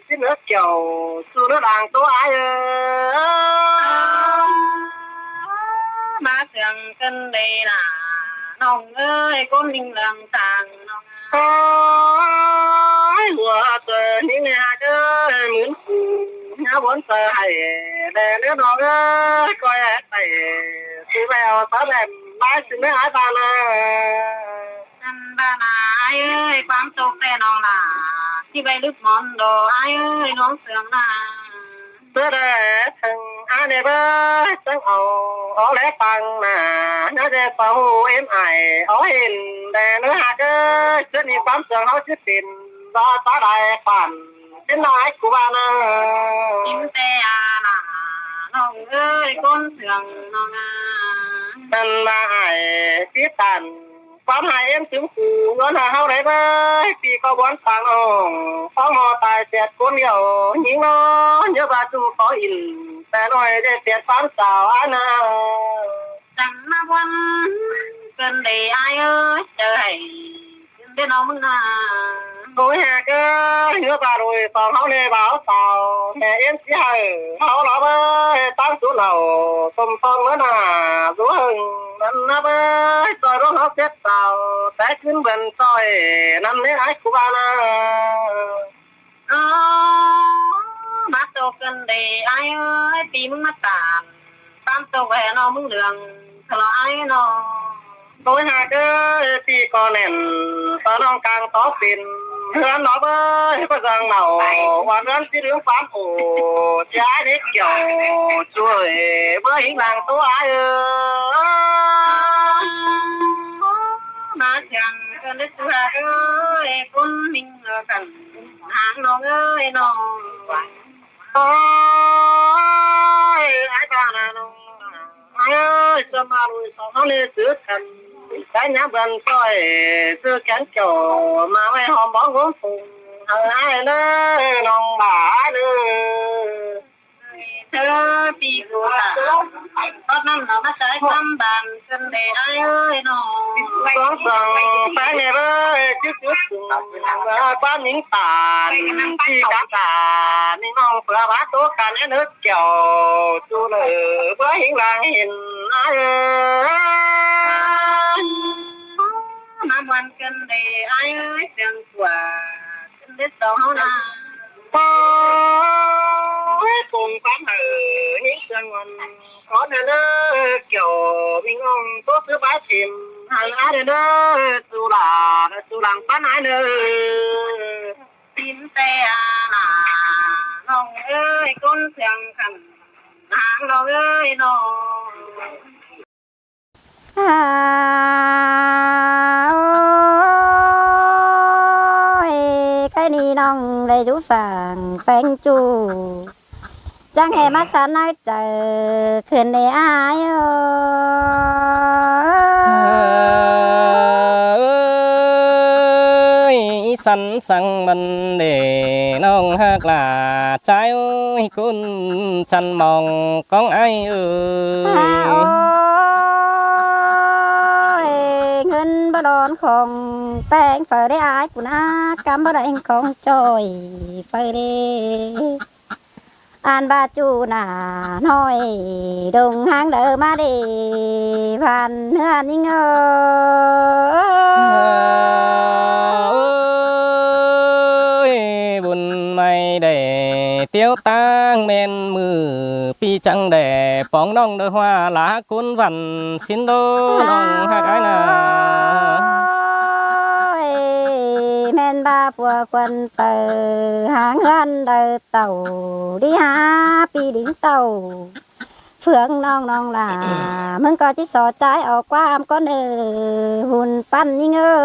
ꞌsịn ꞌnớ kiẻo, ꞌchu ꞌnớ đang ꞌtố ải ới. ꞌMá sương ꞌcứn đi lả, ꞌnọng ơi, ꞌcốn ꞌmính lương tang ꞌnọng. Ôi, ꞌlúa ꞌtưa ꞌnị ꞌnị ꞌhặc ới, ꞌmướng cu, ꞌnhá buôn ꞌtưa ꞌhại, đe ꞌnớ ꞌnọng ới, ꞌcoi ải ꞌtẹ, ꞌsứ ꞌvẹo tó đen, bái ꞌsịn ꞌnớ ải ꞌva ꞌnớ. ꞌNặn ꞌva ꞌnớ ải ơi, ꞌquám tô ꞌtẹ ꞌnọng lả, ꞌchí ꞌvạy lứp món đô ải ơi, ꞌluống sương ꞌnớ. ꞌTưa đe thăng ải ꞌnị báu, chắng au, ók lé pang nả, ꞌnhá đe pau ꞌếm ải, ók hên, đe ꞌnớ ꞌhặc ới, ꞌchớ ꞌnị ꞌquám sương ꞌháu ꞌchí pên, ꞌva tá đai khoản, ꞌchí ꞌnái ꞌcú ꞌva ꞌnớ. Chim ꞌtẹ a nả, ꞌnọng ơi, ꞌcốn sương ꞌnọng a. ꞌNặn ꞌva ải, ꞌchí tản, ꞌquám ꞌhại ꞌếm chứm cu, ꞌngớn ꞌhại ꞌháu đảy báu, ꞌpi ꞌcọ buôn pang ꞌnọng, ꞌphóng ꞌmo tai ꞌtiệt ꞌcốn điêu, ꞌnhính ꞌnớ, ꞌnhớ ꞌva ꞌchu khó in, ꞌtẹ ꞌnọi đảy ꞌtiệt ꞌquám chảu ải ꞌnớ. Chắng ꞌmá buôn, ꞌcứn đi ải ơi, ꞌchớ ꞌhại, ꞌcứn đi ꞌnọng ꞌmướng ꞌnớ. Ôi ꞌhặc ới, ꞌnhớ ꞌva đuổi song ꞌháu ꞌnị báu chảu, ꞌmẹ ꞌếm ꞌchí ꞌhại, ꞌháu lo báu, ꞌtáng sú nảu, tôm son ꞌmá nả, dú hơng, ꞌnặn ꞌnớ báu, ꞌchoi ꞌluống ꞌháu ꞌtiết chảu, té ꞌcứn bươn ꞌchoi, ꞌnặn ꞌnị ải ꞌcú ꞌva ꞌnớ. Ơ, ꞌmá tô ꞌcứn đi ải ơi, ꞌpi ꞌmướng ꞌmá tản, ꞌtám tô ꞌvạy ꞌnọng ꞌmướng lương, ꞌchọ lo ải ꞌnọng. Ôi ꞌhặc ới, ꞌpi ꞌcọ nẻn, ꞌtoi ꞌnọng cang tó pên, ꞌhướn lo báu, ꞌcọ dang nảu, ꞌva ꞌhướn ꞌchí đương phán ổ, ꞌchí ải ꞌnị kiẻo, ꞌchu ơi, báu hính lăng ꞌtố ải ới. ꞌMá sương ꞌcứn đi ꞌchu ꞌhặc ới, ꞌcốn ꞌmính ꞌlứa căn. Háng ꞌnọng ơi ꞌnọng. Ôi, ải ꞌva ꞌnớ ꞌnọng. Ải ơi, ꞌchớ ꞌmá đuổi song ꞌháu ꞌnị ꞌsứ căn. Té ꞌnhá bươn ꞌchoi, ꞌsứ kén kiẻo, ꞌmá ꞌvạy hom bóng gốm phung. Ơ, ải ơi, ꞌnọng bá ải ơi. Ơ, ꞌpi ꞌcú tản. Bók ꞌnặn nó ꞌmá sai ꞌquám bản ꞌcứn đảy ải ơi nó. Sóng sóng phái nè ꞌvới, chứ chứ sùng, ꞌquám nính tản, ꞌchí cá tản, nính ꞌnọng phứa bá tố cản é nớt kiểu, chu lở bá hính làng hên ải ơi. ꞌNắm ꞌvan ꞌcứn đảy ải ơi, siêng của ꞌcứn đảy sóng ꞌháu ꞌna. Ôi, cùng ꞌquám hảư, nính siêng ngon. Có nè nơ, kiểu, minh ꞌnọng, tốt thứ bá chìm, hẳn ải nè nơ, su là, su làng pán ải nơ. Tín tê à là, ꞌnọng ơi, ꞌcốn siêng khăn, háng ꞌnọng ơi, ꞌnọng. À, ôi, cái ni ꞌnọng đảy dú phẳng phén chu. Chắng hê ꞌmá sán ải chaư khửn đảy ải ơi. Ơi, săn săng măn đảy ꞌnọng ꞌhặc lả, ꞌchái ơi, ꞌcốn chăn mong cóng ải ơi. À, ôi, ꞌngớn báu đón khong peng phaư đảy ải cu ꞌna, căm báu đảy khong ꞌchoi phaư đảy. Ăn ꞌva chu nả ꞌnọi, đông háng đaư ꞌmá đảy, ꞌvan ꞌhướn ꞌnhính ơi. Ôi, bun ꞌmạy đảy tiếu ꞌtáng ꞌmen ꞌmự ꞌpi chắng đảy póng ꞌnọng đaư ꞌhua lá ꞌcốn ꞌvặn ꞌsịn đô ꞌnọng ꞌhặc ải ꞌna. Ôi, ꞌmen ꞌva phua khuôn phaư háng ꞌhướn đaư tảu, đi hả ꞌpi đính tảu. Phướng ꞌnọng ꞌnọng lả, ꞌmứng ꞌcọ ꞌchí so ꞌchái au ꞌquám ꞌcón ơ, bun ꞌpắn ꞌnhính ơ.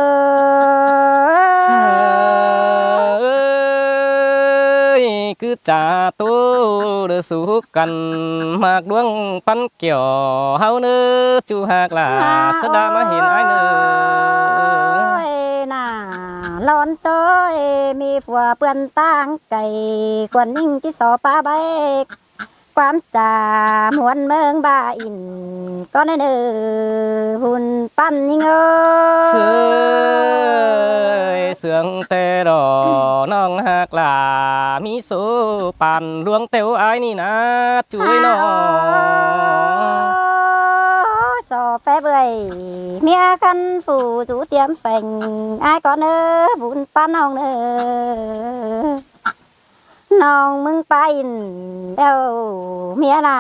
Ơi, cứ chả tu đơ sú căn, ꞌmặc ꞌluống ꞌpắn kiểu ꞌháu ꞌnớ, chu ꞌhặc lả, sá đa ꞌmá hên ải ꞌnớ. Ôi, nả lón ꞌchoi, ꞌmí phua ꞌpươn ꞌtáng cay, khuôn ꞌnhính ꞌchí so pá báy. ꞌQuám chả muôn ꞌmướng ba in, ꞌcón ơ nơ, bun ꞌpắn ꞌnhính ơ. Sưới sương tê đỏ ꞌnọng ꞌhặc lả, ꞌmí số pàn ꞌluống têu ải ꞌnị ꞌna, chuối ꞌnọ. So phép ơi, ꞌmía khăn phủ dú tiêm phèng, ải ꞌcón ơ, bun ꞌpắn ꞌnọng ơ. ꞌNọng ꞌmứng pá in đeo ꞌmía lả,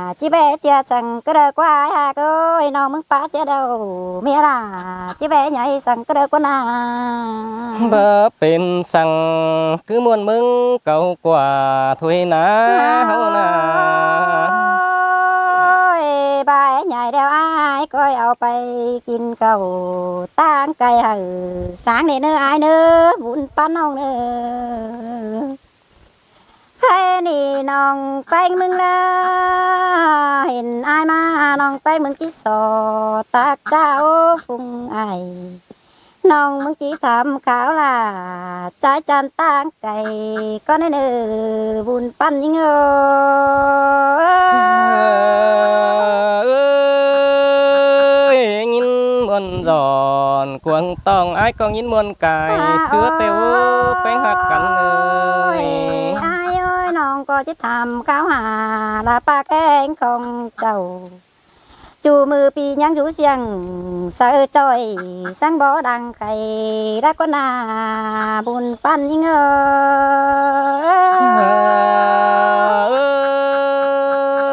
ꞌchí ꞌvẹ ꞌchưa săng ꞌcứ đaư ꞌquá ải ꞌhặc ơi, ꞌnọng ꞌmứng pá ꞌchưa đeo ꞌmía lả, ꞌchí ꞌvẹ ꞌnhạy săng ꞌcứ đaư ꞌquá ꞌna. Báu pên săng, cứ ꞌmuôn ꞌmứng cáu ꞌquá thôi ꞌna, ꞌháu ꞌna. Ôi, ꞌva é ꞌnhạy đeo ải ꞌcoi au pay kin cáu ꞌtáng cay hảư sáng ꞌnê ꞌnớ ải ꞌnớ, bun ꞌpắn ꞌnọng ꞌnớ. Khay ꞌnị ꞌnọng ꞌpéng ꞌmứng ꞌlạ, hên ải ꞌmá ꞌnọng ꞌpéng ꞌmứng ꞌchí so ꞌtặc chảu phung ải. ꞌNọng ꞌmứng ꞌchí tham kháo lả, ꞌchái chăn ꞌtáng cay, ꞌcón ơ nơ, bun ꞌpắn ꞌnhính ơ. Ơi, ꞌnghín ꞌmuôn dọn cuông ꞌtóng, ải ꞌcọ ꞌnghín ꞌmuôn cai, sứa têu ꞌpéng ꞌhặc căn ơi. Ải ơi, ꞌnọng ꞌcọ ꞌchí tham kháo hả, lả ꞌpạ kéng khong chảu. Chu ꞌmự ꞌpi ꞌnhắng dú siêng, sáư ꞌchoi, săng bók đang khay, đắc ꞌcốn ꞌna, bun ꞌpắn ꞌnhính ơ.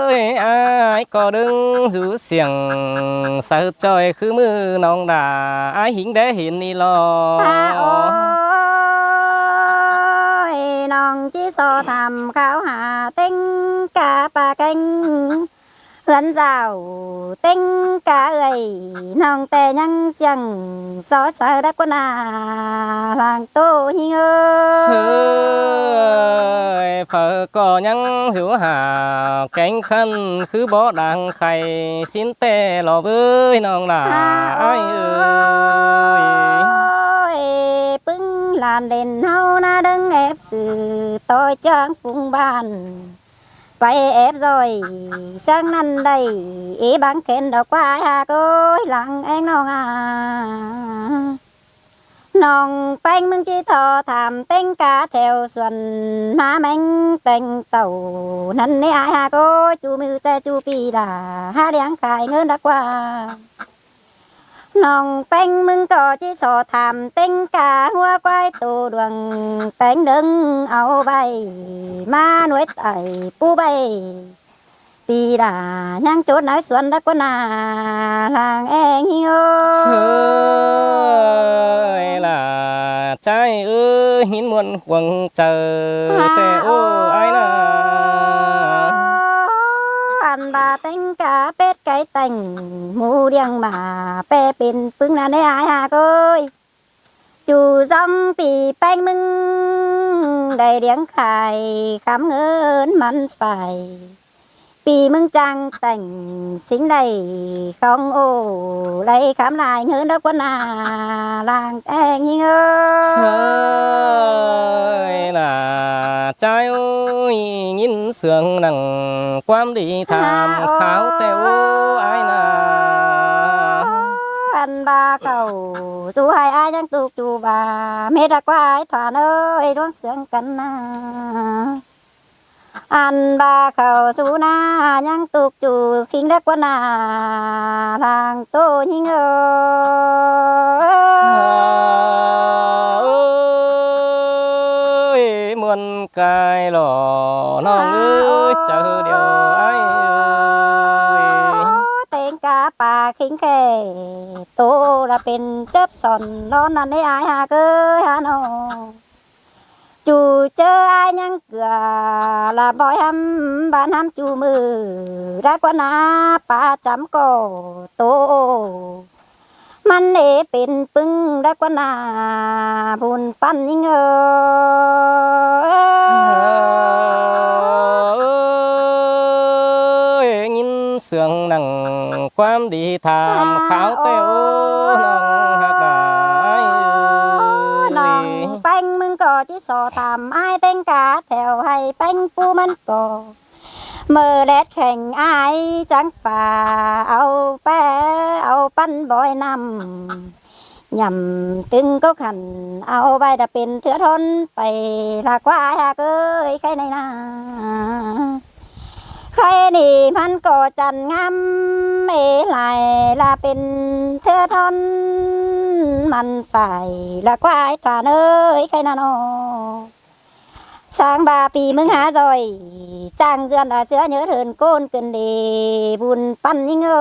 Ơi, ải ꞌcọ đơng dú siêng, sáư ꞌchoi khứ ꞌmự ꞌnọng đa, ải ꞌhính đé hên ꞌnị lo. Ôi, ꞌnọng ꞌchí so tham kháo hả, ꞌtếng cá ꞌpạ kéng. ꞌHướn dảo ꞌtếng cá ơi, ꞌnọng ꞌtẹ ꞌnhắng siêng, so sáư đắc ꞌcốn ꞌna, lăng tô ꞌnhính ơ. Sưới phaư ꞌcọ ꞌnhắng dú hả, kéng khăn khứ bók đang khay, ꞌsịn ꞌtẹ lo ꞌvới ꞌnọng lả ải ơi. Ôi, ꞌpứng lan đên ꞌháu ꞌna đơng ép sư, ꞌtoi ꞌchương phung bản. pay ép ꞌdọi ꞌsướng ꞌnặn đảy, é bang khen đa ꞌquá ải ꞌhặc ơi, lăng ꞌeng ꞌnọng a. ꞌNọng ꞌpéng ꞌmứng ꞌchí so tham ꞌtếng cá thẻo suôn, ꞌmá ꞌmeng teng tảu ꞌnặn ꞌnị ải ꞌhặc ơi, ꞌchu ꞌmự ꞌtẹ ꞌchu pi đa hák ꞌliếng khai ꞌngớn đa ꞌquá. ꞌNọng ꞌpéng ꞌmứng ꞌcọ ꞌchí so tham ꞌtếng cá ꞌngúa ꞌquái tô đuông, teng đơng au ꞌvạy ꞌmá nuối tảy pú ꞌvạy. Pi đa ꞌnhắng chốt nới suôn đa ꞌquá ꞌna, lăng ꞌeng ꞌhính ơi. Sới lả ꞌchái ơi, ꞌnghín ꞌmuôn cuông chaư ꞌtẹ ố ải ꞌna. Ăn ꞌva ꞌtếng cá pết cáy tẻng, ꞌmú ꞌliếng ꞌmá ꞌpẹ pên ꞌpứng ꞌnặn ꞌnị ải ꞌhặc ơi. ꞌChu ꞌdóng pi ꞌpéng ꞌmứng đảy ꞌliếng khai khắm ꞌngớn mẳn phải. Pi ꞌmứng chắng tẻng sính đảy khong ô, đảy khắm lai ꞌngớn đa ꞌquá ꞌna, lăng ꞌeng ꞌhính ơi. Sới lả ꞌchái ơi, ꞌnghín sương nẳng ꞌquám đi tham kháo ꞌtẹ ố ải ꞌna. Ăn ꞌva khảu sú ải ꞌnhắng ꞌtộc ꞌchu ꞌva mết đa ꞌquá ải Thoan ơi, ꞌluống sương căn ꞌna. Ăn ꞌva khảu sú ꞌna ꞌnhắng ꞌtộc ꞌchu khính đa ꞌquá ꞌna, lăng tô ꞌhính ơi. Ơi, ꞌmuôn cai lỏ ꞌnọng ơi, chaư điêu ải ơi. Ơ, ꞌtếng cá pa khính khé tô đa pên chớp son lón ꞌnặn ꞌnị ải ꞌhặc ơi, hả ꞌnọng. ꞌChu ꞌchớ ải ꞌnhắng ꞌcọ lả bói hăm ꞌván hăm ꞌchu ꞌmự đa ꞌquá ꞌna, pa chăm ꞌcọ tô mẳn é pên ꞌpứng đa ꞌquá ꞌna, bun ꞌpắn ꞌnhính ơi. Ơi, ꞌnghín sương nẳng ꞌquám đi tham kháo ꞌtẹ ố, ꞌnọng ꞌhặc ải ơi. ꞌNọng ꞌpéng ꞌmứng ꞌcọ ꞌchí so tham ải ꞌtếng cá thẻo, hảư ꞌpéng pú mẳn ꞌcọ ꞌmự ꞌlẹt kheng ải chắng pha au ꞌpẹ, au ꞌpắn bói ꞌnặm. Nhẳm tưng cốc hẳn au ꞌvạy đa pên thưa thón pay, lả ꞌquá ải ꞌhặc ơi, khay ꞌnị ꞌna. Khay ꞌnị mẳn ꞌcọ chăn ngắm é lai, lả pên thưa thón mẳn phải, lả ꞌquá ải Thoan ơi, khay ꞌna ꞌnọ. Sáng ba pi ꞌmứng hả ꞌdọi, chang dươn a ꞌsứa nhớ thơn ꞌcốn ꞌcứn đi bun ꞌpắn ꞌnhính ơi.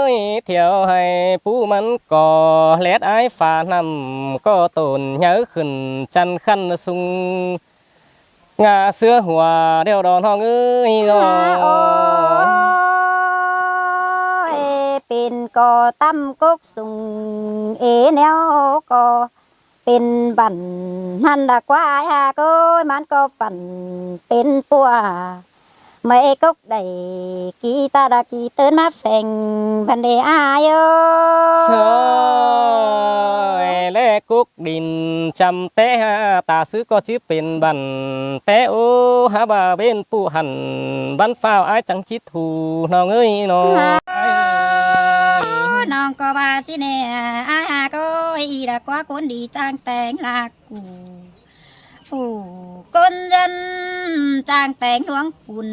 Ơi, thiêu hảư pú mẳn ꞌcọ ꞌlẹt ải pha ꞌnặm ꞌcọ tổn nháư khửn chăn khăn sung. Ngả ꞌsứa hua điêu đo ꞌnọng ơi, ơ. Ơ, ơ, ơ, pên ꞌcọ ꞌtăm cốc sung é ꞌnéo ꞌcọ pên băn ꞌnặn lả ꞌquá ải ꞌhặc ơi, mẳn ꞌcọ phăn pên pua. ꞌMạy cốc đảy ki ta đa ki tớn ꞌmá pheng băn đê ải ơi. Sới lả cốc đin chăm té hả, ta ꞌsứ ꞌcọ ꞌchí pên băn té ố, hả ba bên ꞌpụ hẳn băn phao ải chắng ꞌchí thu ꞌnọng ơi ꞌnọ. Hả, ơi, ꞌnọng ꞌcọ ba ꞌsứ ꞌnê ải ꞌhặc ơi, lả ꞌquá ꞌcốn đi chang teng lả ꞌcú. Phủ ꞌcốn dân chang teng ꞌluống pun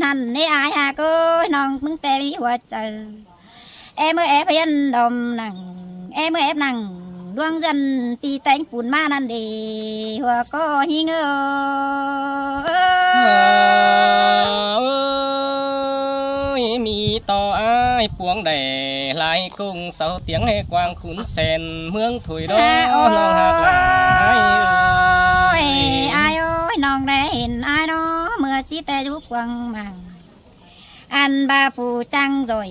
ꞌnặn ꞌnị ải ꞌhặc ơi, ꞌnọng ꞌmứng ꞌtẹ ꞌmí hua chaư. Em ơi, ép hiên đom nẳng, em ơi, ép nẳng ꞌluống dân pi teng pun ꞌmá ꞌnặn đi, hua ꞌcọ ꞌhính ơi. Ơi, ꞌmí ꞌto ải puông đảy lai cung sau tiếng hê quang khún sen ꞌmướng Thôi đó. Hả, ơ, ꞌnọng ꞌhặc ải ơi. Ơi, ải ơi, ꞌnọng đảy hên ải ꞌnọ, ꞌmưa ꞌchí ꞌtẹ dú quang măng. Ăn ba phủ chăng ꞌdọi,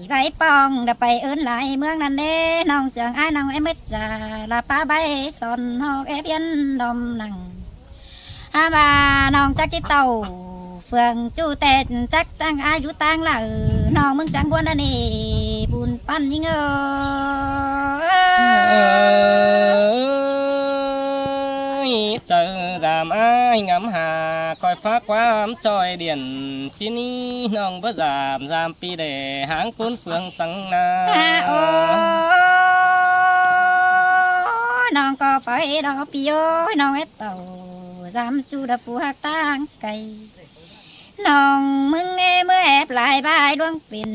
ꞌvạy pong đa pay ớn lai ꞌmướng ꞌnặn đê, ꞌnọng sương ải ꞌnọng ém mết cha, lả pá ꞌvạy son ꞌhọt ép hiên đom nẳng. Hả ba ꞌnọng chắc ꞌchí tảu phường ꞌchu ꞌtẹ chắc chăng ải dú ꞌtáng lả, ꞌnọng ꞌmứng chắng ꞌguốn ꞌnặn ê, bun ꞌpắn ꞌnhính ơi. Chaư dam ải ngắm hả, khỏi phák ꞌquám ꞌchoi điện, ꞌsịn ꞌnị ꞌnọng báu dam dam pi đảy háng ꞌpốn phướng săng na. Hả, ôi, ꞌnọng ꞌcọ pay đaư pi ơi, ꞌnọng é tảu dam ꞌchu đa phu ꞌhặc ꞌtáng cay. ꞌNọng ꞌmứng é ꞌmưa ép lai bai ꞌluống pên,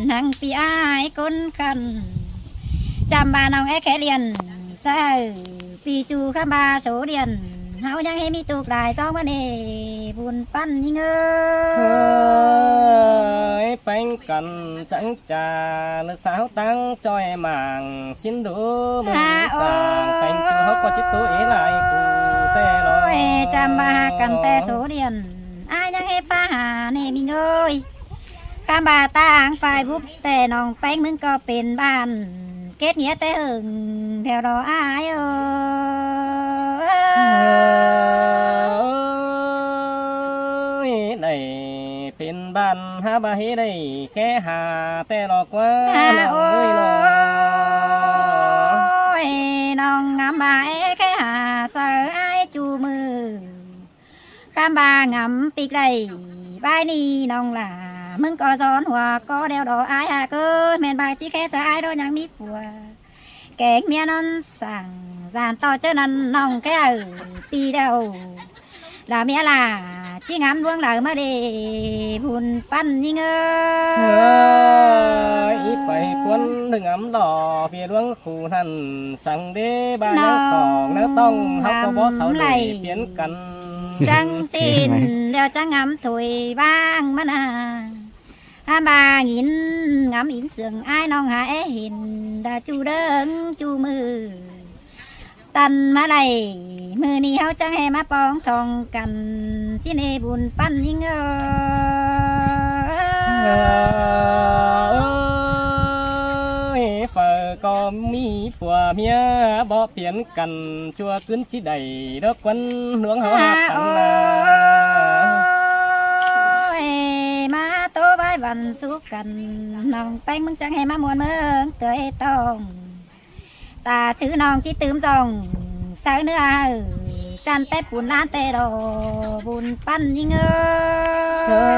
ꞌnăng pi ải ꞌcốn khăn. Chăm ꞌva ꞌnọng é khé điện, ꞌsứ pi ꞌchu khăm ꞌva số điện, ꞌháu ꞌnhắng ꞌhế ꞌmí ꞌtộc lai ꞌsóng ꞌva ꞌnê, bun ꞌpắn ꞌnhính ơi. ꞌSới ꞌpéng căn chắng cha, ꞌlưới sáo ꞌtáng ꞌchoi mảng, ꞌsịn đu ꞌmự. Hả, sảng ꞌpéng ꞌchu ꞌháu ꞌcọ ꞌchí tố ế lai cu ꞌtẹ lo. Ôi, chăm ꞌva căn ꞌtẹ số điện, ải ꞌnhắng ꞌhế phá hả ꞌnê ꞌmí ơi. Khăm ꞌva ꞌtáng phai búp ꞌtẹ ꞌnọng ꞌpéng ꞌmứng ꞌcọ pên bản kết nghĩa ꞌtẹ hưng theo đó ải ơi. Ôi, đảy pên bản hả ꞌva ꞌhế đảy khé hả ꞌtẹ lo ꞌquá. Hả, ꞌnọng ơi lo. Ôi, ꞌnọng ngắm ꞌva é khé hả ꞌsứ ải ꞌchu ꞌmự. Khăm ꞌva ngắm pík đảy bai ꞌnị ꞌnọng lả, ꞌmứng ꞌcọ dón hua ꞌcọ đeo đó ải hả ꞌcơ, ꞌmen ꞌva ꞌchí khé ꞌsứ ải đó ꞌnhắng ꞌmí phua kéng ꞌmía ꞌnón sảng, dản ꞌtọ ꞌchớ ꞌnặn ꞌnọng khé ải pi đeo. Lả ꞌmía lả ꞌchí ngắm ꞌluống đaư ꞌmá đê, bun ꞌpắn ꞌnhính ơi. ꞌSới ꞌí pay ꞌcuốn đương ngắm lo, pi ꞌluống khu ꞌnặn săng đé ꞌva ꞌnhắng khong ꞌnớ ꞌtong ꞌháu ꞌcọ bók sau đảy piến căn. Săng ꞌsịn đeo chắng ngắm thôi ꞌváng ꞌmắn à. Hả ꞌva ꞌnghín ngắm ín sương ải ꞌnọng hả é hên đa ꞌchu đơng ꞌchu ꞌmự. Tăn ꞌmá đảy ꞌmự ꞌnị ꞌháu chắng ꞌhế ꞌmá póng thong căn, ꞌsịn ꞌnê bun ꞌpắn ꞌnhính ơi. Ôi, phaư ꞌcọ ꞌmí phua ꞌmía bók piến căn, ꞌchua ꞌcứn ꞌchí đảy đó ꞌquắn ꞌluống ꞌháu hả căn na. Ôi, ꞌmá tố bai bản sú căn, ꞌnọng ꞌpéng ꞌmứng chắng ꞌhế ꞌmá muôn ꞌmướng tưới tong. Ta chứ ꞌnọng ꞌchí tứm dòng, ꞌsứ ꞌnưa ải chăn pép bun ꞌlán ꞌtẹ đỏ, bun ꞌpắn ꞌnhính ơi. ꞌSới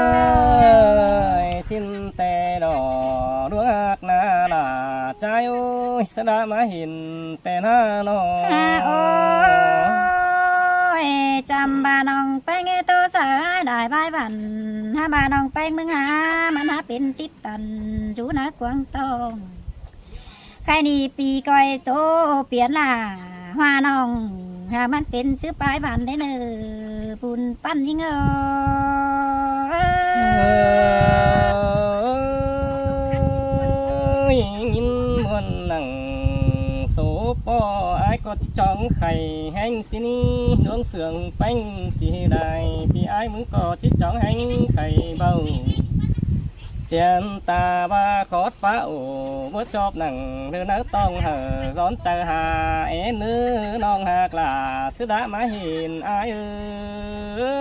ꞌsịn ꞌtẹ đỏ, ꞌluống ꞌhặc na lả ꞌchái ơi, ꞌsứ đá ꞌmá hên ꞌtẹ ná lo. Hả, ôi, chăm ꞌva ꞌnọng ꞌpéng é tố ꞌsứ ải đảy bai bản, hả ꞌva ꞌnọng ꞌpéng ꞌmứng hả ꞌmắn hả pên típ tăn, dú ná cuông tong. Khay ꞌnị pi ꞌcoi tố piến lả, hua ꞌnọng hả ꞌmắn pên ꞌsứ pái bản đé ꞌnơ, bun ꞌpắn ꞌnhính ơi. Ôi, ꞌnghín ꞌmuôn nẳng số ꞌpo ải ꞌcọ ꞌchí chóng khay ꞌhéng ꞌsịn ꞌnị, ꞌluống sương ꞌpéng ꞌsị đảy, pi ải ꞌmứng ꞌcọ ꞌchí chóng ꞌhéng khay báu. Siên ta ꞌva khót pá ổ báu chóp nẳng, ꞌnư ꞌnáo ꞌtong hảư dón chaư hả é ꞌnư ꞌnọng ꞌhặc lả, ꞌsứ đá ꞌmá hên ải ơi. Ơ,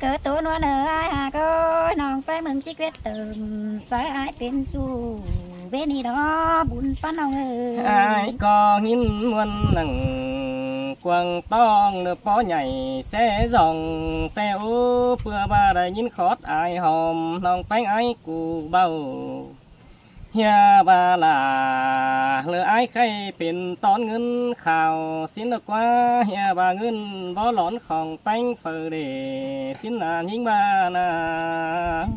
ꞌcọ tố ꞌnua ꞌnơ ải hả ꞌcọ, ꞌnọng ꞌpéng ꞌmứng ꞌchí quiết tơm, ꞌsứ ải pên ꞌchu bết ꞌnị đó, bun ꞌpắn ꞌnọng ơi. Ải ꞌcọ ꞌnghín ꞌmuôn nẳng cuông ꞌtong ꞌnơ, ꞌpo nhảy ꞌsé dòng ꞌtẹ ố, ꞌpưa ꞌva đảy ꞌnghín khót ải hom, ꞌnọng ꞌpéng ải cu báu. ꞌHia ꞌva lả ꞌlơ ải khay pên tón ꞌngớn khảu ꞌsịn ꞌnớ ꞌquá, ꞌhia ꞌva ꞌngớn báu lón khong ꞌpéng phaư đê ꞌsịn ꞌnặn ꞌnhính ꞌva ꞌnặn.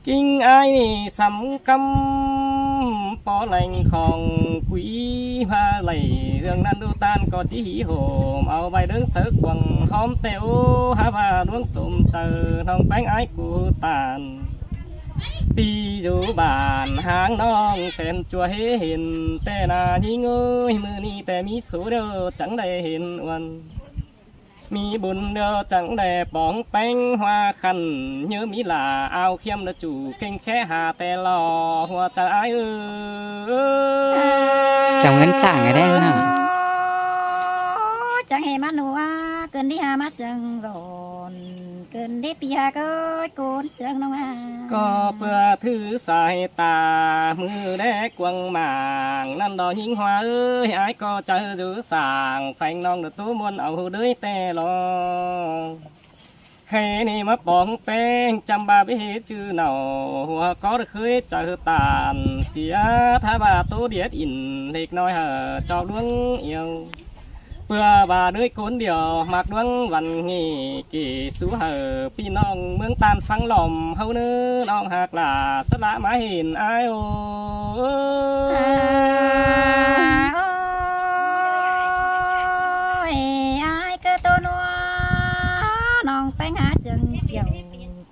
ꞌKính ải ꞌnị sắm ꞌcắm ꞌpo leng khong quí ꞌva đảy, ꞌdương ꞌnặn ꞌlụk ꞌtan ꞌcọ ꞌchí hí hổm au ꞌvạy ꞌlớng sáư cuông hóm ꞌtẹ ố, hả ꞌva ꞌluống sôm chaư ꞌnọng ꞌpéng ải cu ꞌtan. ꞌPi dú bản háng ꞌnọng sen ꞌchua ꞌhế hên ꞌtẹ ná ꞌnhính ơi, ꞌmự ꞌnị ꞌtẹ ꞌmí số ꞌlẹo chắng đảy hên uôn. ꞌMí bun ꞌlẹo chắng đảy póng ꞌpéng ꞌhua khăn, ꞌnhớ ꞌmí lả au ꞌkhiêm ꞌlẹo ꞌchu ꞌkêng khé hả ꞌtẹ lo ꞌhua chaư ải ơi. Chăm ꞌngớn chảng cái đấy hả? Chắng hên ꞌmá ꞌnua, ꞌcứn đi hả ꞌmá sương dọn. Đé pi hák ơi, ꞌcốn ꞌsướng ꞌnọng a. ꞌCọ ꞌpưa thứ sai ta ꞌmự đé cuông mảng ꞌnặn đó ꞌnhính ꞌhua ơi, ải ꞌcọ chaư dú sảng phén ꞌnọng đu ꞌtố ꞌmuôn au đới ꞌtẹ lo. Khay ꞌnị ꞌmá póng ꞌpéng chăm ba bế hế ꞌchư nảu, hua ꞌcọ đu khới chaư tản sia tha ba ꞌtố điết in lếc ꞌnọi hảư chảu ꞌluống iêu. ꞌPưa ba đới ꞌcốn điêu ꞌmặc ꞌluống văn nghỉ kỉ sú hảư ꞌpi ꞌnọng ꞌmướng ꞌTan ꞌphắng lom ꞌháu ꞌnớ ꞌnọng ꞌhặc lả sắt lả ꞌmá hên ải ô. Ôi, ải ꞌcọ ꞌtố ꞌnua ꞌnọng ꞌpéng hák ꞌsướng kiẻo. ꞌCọ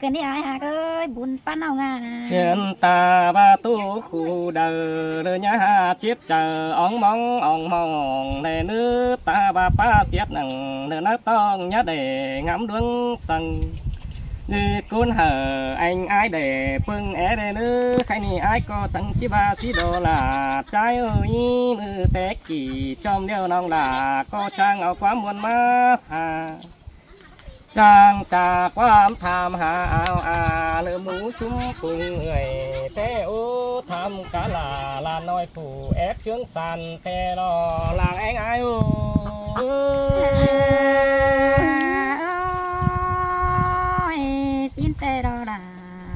ꞌnị ải hák ơi, bun ꞌpắn ꞌnọng a. ꞌSiến ta ba ꞌtố khu đaư, ꞌlớ ꞌnhá ha chếp chaư óng móng óng móng, ꞌlẹ ꞌnớ ta ba ꞌpá siết nẳng, ꞌlớ ꞌnớ ꞌtong ꞌnhá đảy ngắm ꞌluống săng. ꞌNị ꞌcốn hảư ꞌéng ải đảy ꞌpơng é đảy ꞌnớ, khay ꞌnị ải ꞌcọ chắng ꞌchí ba sí đô la. Chái ơi, ꞌmự té kỉ chom điêu ꞌnọng lả ꞌcọ chắng au ꞌquám ꞌmuôn ꞌmá pha. Chang cha ꞌquám tham ha ao a, ꞌlớ mú sum phung ưới ꞌtẹ ô, tham cá lả ꞌlạ ꞌnọi phủ ép ꞌchướng san ꞌtẹ lo lăng ꞌéng ải ô. Ôi, ꞌsịn ꞌtẹ lo lả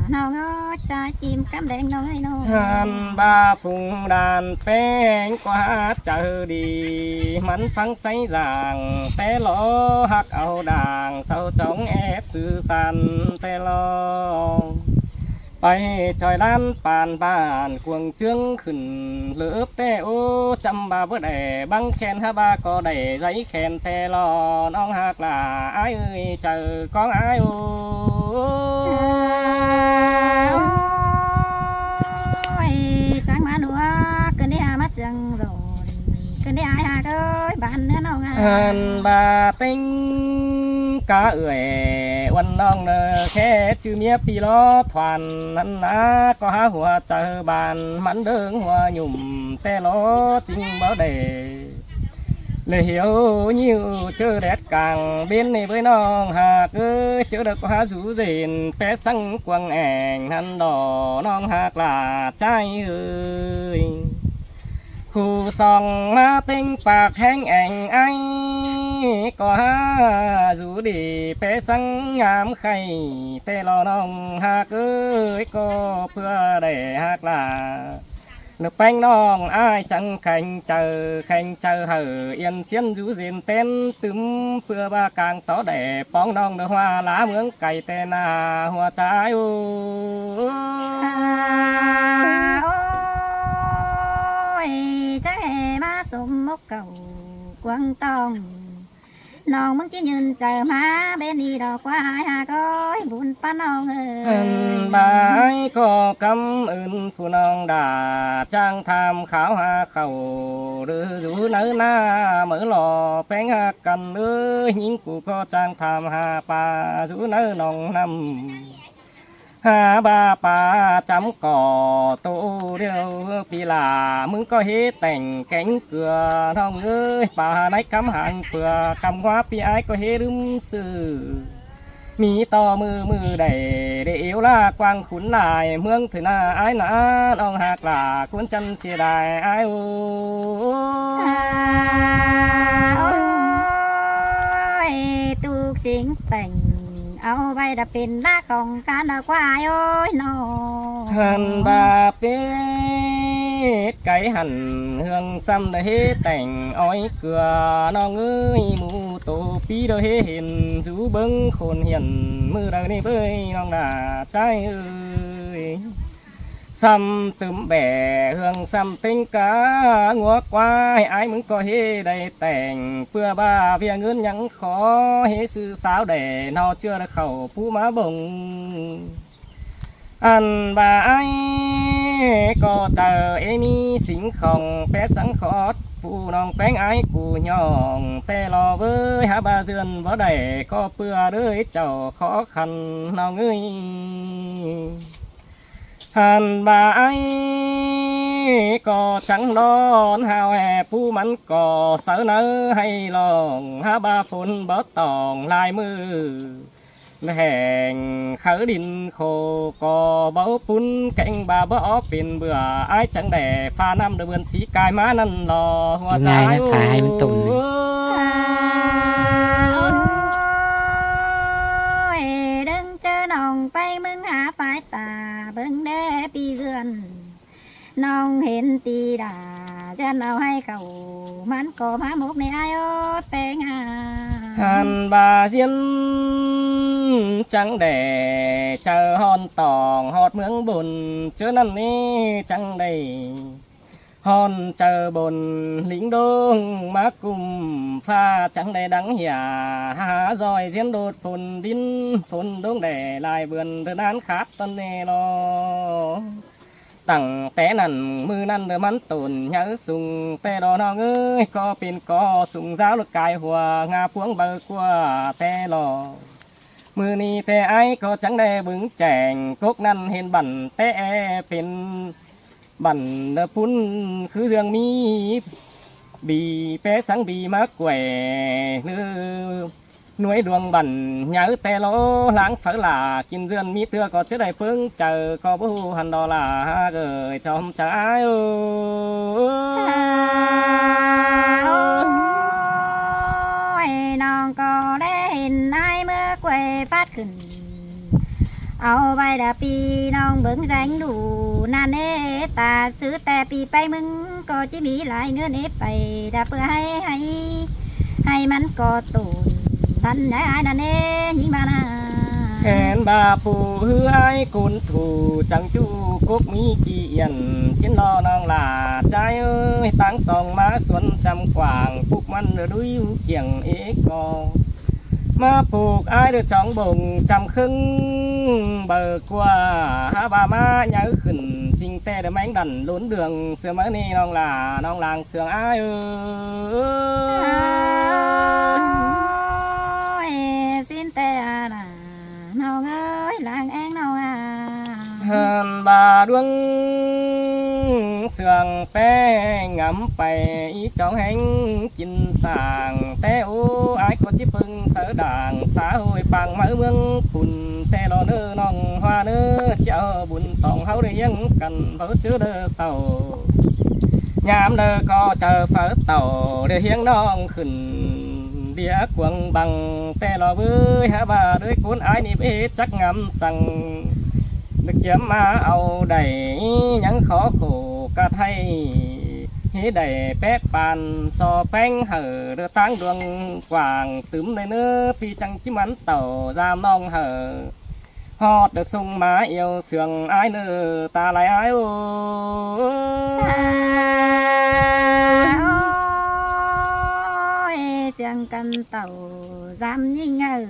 ꞌnọng ơi, ꞌchái ꞌchim cắm đeng ꞌnọng ơi ꞌnọng. Hăn ba phung đàn ꞌpéng ꞌquá chaư đi, ꞌmắn ꞌphắng sáy dảng ꞌtẹ lo, hák au đảng sau chóng ép sư san ꞌtẹ lo. Pay choi ꞌlán pan bản cuông ꞌchướng khửn ꞌlớ ꞌtẹ ô, chăm ba bớt đảy băng khen há ba ꞌcọ đảy giấy khen ꞌtẹ lo ꞌnọng ꞌhặc lả ải ơi, chaư cóng ải ô. Ôi, chắng ꞌmá ꞌnua, ꞌcọ ꞌnị ha ꞌmá ꞌsướng dô. ꞌCọ ꞌnị ải hák ơi, bản ꞌnớ ꞌnọng a. Hăn ba ꞌtếng cá ưới uôn ꞌnọng ꞌnớ, khék ꞌchư ꞌmía pi lo thoan ꞌnặn ná, ꞌcọ hák hua chaư bản ꞌmắn ꞌlớng hua nhủm ꞌtẹ lo ꞌchính báu đảy. ꞌLới hiếu ꞌnhíu ꞌchớ đét cang bến ꞌnị bới ꞌnọng ꞌhặc ơi, ꞌchớ đaư ꞌcọ hák dú dên pé săng cuông ẻng ꞌnặn đó ꞌnọng ꞌhặc lả chái ơi. Khu song ꞌmá ꞌtếng pác ꞌhéng ẻng ải, ꞌcọ hák dú đi pé săng ngắm khay ꞌtẹ lo ꞌnọng ꞌhặc ơi, ꞌcọ ꞌpưa đảy ꞌhặc lả. ꞌLớ ꞌpéng ꞌnọng ải chắng kheng chaư, kheng chaư hảư yên ꞌsiến dú dên tén tứm, ꞌpưa ba cang tó đảy póng ꞌnọng đu hua lá ꞌmướng cay ꞌtẹ na hua chái ô. Ôi, chắng ꞌhế ꞌmá sôm mốc cảu cuông tong. ꞌNọng ꞌmướng ꞌchí nhưn chaư ꞌmá bến ꞌnị đó ꞌquá ải hák ơi, bun ꞌpắn ꞌnọng ơi. Hăn ba ải ꞌcọ cắm ứn phủ ꞌnọng đả, chang tham kháo ha khảu, đư dú ꞌnớ ná máư lo ꞌpéng hák căn ơi, ꞌnhính phủ ꞌcọ chang tham ha pa dú ꞌnớ ꞌnọng ꞌnặm. Ha ba pa chăm ꞌcọ tô điêu pi lả, ꞌmứng ꞌcọ ꞌhế tẻng kéng cưa ꞌnọng ơi, pa nái cắm hang phưa cắm ꞌquá pi ải ꞌcọ ꞌhế ꞌlứm ꞌsự. Mí ꞌto ꞌmự ꞌmự đảy, đảy iêu ꞌlạ quang khún lai ꞌmướng thứ na ải na ꞌnọng ꞌhặc lả ꞌcốn chăn sia đai ải ô. Ôi, tuk sính tẻng au ꞌvạy đa pên ꞌlạ khong cán đa ꞌquá ải ơi ꞌnọng. Hăn ba pết cáy hẳn hương ꞌsăm đa ꞌhế tẻng ói cưa ꞌnọng ơi, ꞌmự tô pi đa ꞌhế hên dú bớng khôn hiển ꞌmự đaư ꞌnị bới ꞌnọng đa chái ơi. ꞌSăm tứm bẻ hương ꞌsăm ꞌtếng cá ꞌngúa ꞌquá, ải ꞌmứng ꞌcọ ꞌhế đảy tẻng, ꞌpưa ba ꞌviạk ꞌngớn ꞌnhắng khó ꞌhế ꞌsự sáo đảy ꞌnọ ꞌchưa đa khảu pú ꞌmá bông. Ăn ba ải ꞌcọ chaư ꞌmí sính khong pét sắng khót, phủ ꞌnọng ꞌpéng ải cu ꞌnhọng ꞌtẹ lo ꞌvới, hák ba dươn báu đảy ꞌcọ ꞌpưa đới chảu khó khăn ꞌnọng ơi. Hăn ba ải ꞌcọ chắng đón hao ꞌhẹ pú mẳn ꞌcọ sáư náư ꞌhạy lòng, hák ba phôn báu tỏng lai ꞌmự hẻng kháư đin khổ có báu pún kéng ba báu ók pên bưa ải chắng đảy pha năm đơ bươn sí cai má ꞌnặn lo hua ꞌngai chai pha hảư mẳn tủn. Ôi, đơng ꞌchớ ꞌnọng pay ꞌmứng hả phái ta bớng đé pi dươn. ꞌNọng hên pi đa ꞌdán au hảư khảu mẳn ꞌcọ ꞌmá mốc ꞌnị ải ơi peng a. Hăn ba ꞌdiến chắng đảy chaư ꞌhọn tỏng ꞌhọt ꞌmướng bôn ꞌchớ ꞌnặn ꞌnị chắng đảy ꞌhọn chaư bôn ꞌlính đông ꞌmá ꞌcum pha chắng đảy đắng hia hả ꞌdọi ꞌdiến đột phôn đin phôn đông đảy lai bươn ꞌtơ ꞌnán khát ꞌtọn ꞌnị lo. Tẳng té ꞌnặn ꞌmự ꞌnặn ꞌtơ mẳn tủn nháư sung té lo ꞌnọng ới ꞌcọ pên ꞌcọ sung dáo ꞌlụk cai hua ngả phuống baư ꞌquá té lo. ꞌMự ꞌnị té ải ꞌcọ chắng đảy bớng chẻng cốc ꞌnặn hên băn té pên băn ꞌnớ pún khứ dươn ꞌmí ꞌbi pé sắng ꞌbi ꞌmá quảy ꞌnớ. Nuối đuông băn nháư té lo ꞌláng pháư lả kin dươn ꞌmí ꞌtưa ꞌcọ ꞌchớ đảy ꞌpớng chaư ꞌcọ báu ꞌhụ hăn lo lả hả ơi chom chả ải ơi. Ôi, ꞌnọng ꞌcọ đé hên ải ꞌmứa quảy phát khửn. Au ꞌvạy đa pi ꞌnọng bớng dáng đủ ꞌnặn ế ta ꞌsứ té pi pay ꞌmứng ꞌcọ ꞌchí ꞌmí lai ꞌngớn ế pay đa ꞌpưa hảư hảư hảư mẳn ꞌcọ tủn ꞌphắn đảy ải ꞌnặn ế ꞌnhính ꞌmá ꞌna. Hên ba phủ ꞌhứ ải cốn thủ chắng ꞌchu cốc ꞌmí ꞌchí yên ꞌsịn lo ꞌnọng lả chai ới ꞌtáng song ꞌmá suôn chăm quảng púc mẳn đuối kiêng ế ꞌcọ ꞌmá pốc ải đơ chóng bông chăm khớng baư ꞌquá hả ba ꞌmá nháư khửn chinh té đơ ꞌmáng đăn lốn đường ꞌsứa ꞌmá ꞌnị ꞌnọng lả ꞌnọng lăng sương ải ơi. Ôi, ꞌsịn té a đa ꞌnọng ơi lăng ꞌéng ꞌnọng a. Hăn ba đuông sương pé ngắm pay í chóng ꞌhéng kin sảng té ô ải ꞌcọ ꞌchí ꞌpơng sáư đảng xã hội pang máư ꞌmướng pun té lo ꞌnớ ꞌnọng hua ꞌnớ ꞌchí au bun song ꞌháu đơ ꞌhiếng căn báu ꞌchớ đơ sau. ꞌNhám đơ ꞌcọ chaư pháư tảu đơ ꞌhiếng ꞌnọng khửn đĩa cuông băng té lo bới hả ba đuối cốn ải ꞌnị bới chắc ngắm săng. Đơ kiêm ꞌmá au đảy ꞌnhắng khó khổ ꞌcọ ꞌhạy hế đảy pé pan so ꞌpéng hảư đơ ꞌtáng đuông quảng tứm đảy ꞌnớ pi chắng ꞌchí mẳn tảu dam ꞌnọng hảư. ꞌHọt đơ sung ꞌmá iêu sương ải ꞌnớ ta lai ải ơi. Ôi, sương căn tảu dam ꞌnhính hảư.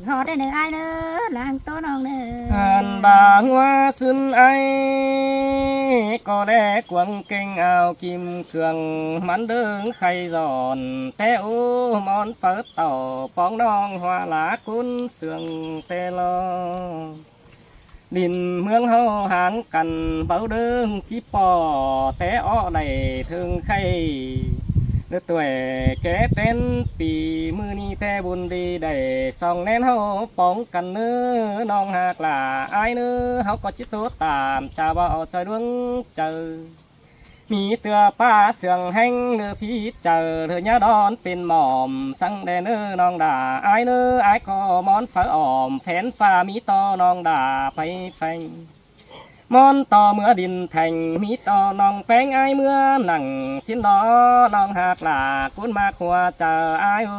ꞌHọt đảy ꞌnớ ải ꞌnớ lăng ꞌtố ꞌnọng ꞌnớ. Hăn ba ꞌhua ꞌsứn ải ꞌcọ đé cuông kêng ao kim cương mẳn đơng khay dọn té ô ꞌmón pháư tảu póng ꞌnọng hua lá cốn sương té lo. Đin ꞌmướng ꞌháu háng căn báu đơng ꞌchí ꞌpọ té ók đảy ꞌtếng khay. Đơ tuổi ké tén pi ꞌmự ꞌnị té bun đi đảy song ꞌnén ꞌháu póng căn ꞌnớ ꞌnọng ꞌhặc lả ải ꞌnớ ꞌháu ꞌcọ ꞌchí ꞌtố tam chả báu au chaư đuông chaư. ꞌMí ꞌtưa ꞌpá sương ꞌhéng ꞌnớ phít chaư ꞌlới ꞌnhá đón pên mỏm săng đe ꞌnớ ꞌnọng đa ải ꞌnớ ải ꞌcọ ꞌmón pháư ỏm phén ꞌphạ ꞌmí ꞌto ꞌnọng đa pay pheng. ꞌMón ꞌto ꞌmứa đin theng ꞌmí ꞌto ꞌnọng ꞌpéng ải ꞌmứa nẳng ꞌsịn lo ꞌnọng ꞌhặc lả cốn ꞌmặc hua chaư ải ơi.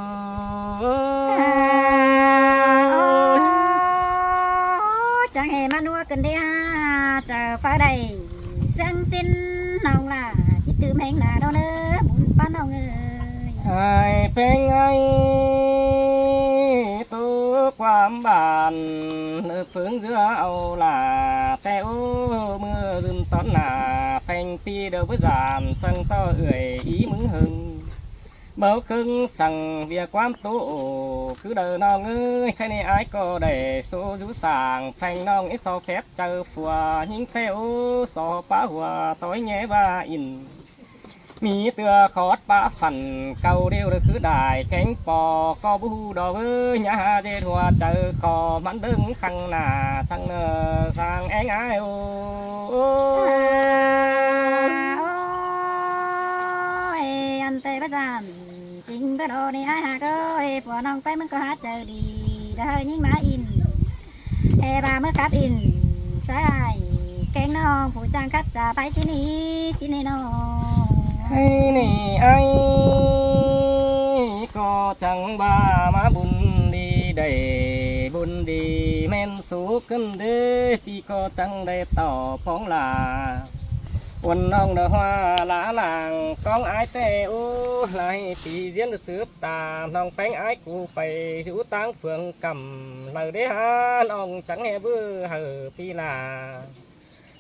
Ơ, chắng hê ꞌmắn ꞌhua căn đé ha chaư pháư đảy. Sương ꞌsịn ꞌnọng lả ꞌchí tứm ꞌhéng nả ꞌnọng ꞌnớ bun ꞌpắn ꞌnọng ơi. Sai ꞌpéng ải ꞌtố ꞌquám bản ꞌlới phớng ꞌdứa au lả té ô ꞌmưa ꞌdưn ꞌtón nả pheng pi đơ báu dản săng ꞌto ưởi í ꞌmứng hơng. Báu khớng săng ꞌviạk ꞌquám ꞌtố ổ cứ đơ ꞌnọng ơi khay ꞌnị ải ꞌcọ đảy sô dú sảng pheng ꞌnọng é so phép chaư phua ꞌnhính té ô so pá hua tói ꞌnhé ꞌva ỉn. ꞌMí ꞌtưa khót pá phăn cáu điêu ꞌlới khứ đai kéng ꞌpo ꞌcọ báu ꞌhụ đo ꞌvới, ꞌnhá ha ꞌdệt hua chaư khó ꞌmắn ꞌlớng khăng nả săng ꞌnớ sang ꞌéng ải ơ. Ôi, ăn ꞌtẹ báu dám chính báu đo ꞌnị ải ꞌhặc ơi, ꞌpưa ꞌnọng ꞌpéng ꞌmứng ꞌcọ hák chaư đi, đa ꞌhới ꞌnhính ꞌmá in. Hê ba ꞌmứ khắp in, sai ai, kéng ꞌnọng phủ chắng khắp chả pay ꞌsịn ꞌnị, ꞌsịn ꞌnị ꞌnọng. Hê ꞌnị ải, ꞌcọ chắng ba ꞌmá bun đi đảy, bun đi ꞌmen sú ꞌcứn đế, ꞌpi ꞌcọ chắng đảy tỏ ꞌpóng lả. Uôn ꞌnọng đa hua lả lảng ꞌcóng ải ꞌtẹ ú, lai ꞌpi ꞌdiến đa sứp ta ꞌnọng ꞌpéng ải cu pay dú ꞌtáng phường cắm, lai đé hả ꞌnọng chắng hê báu hảư ꞌpi lả.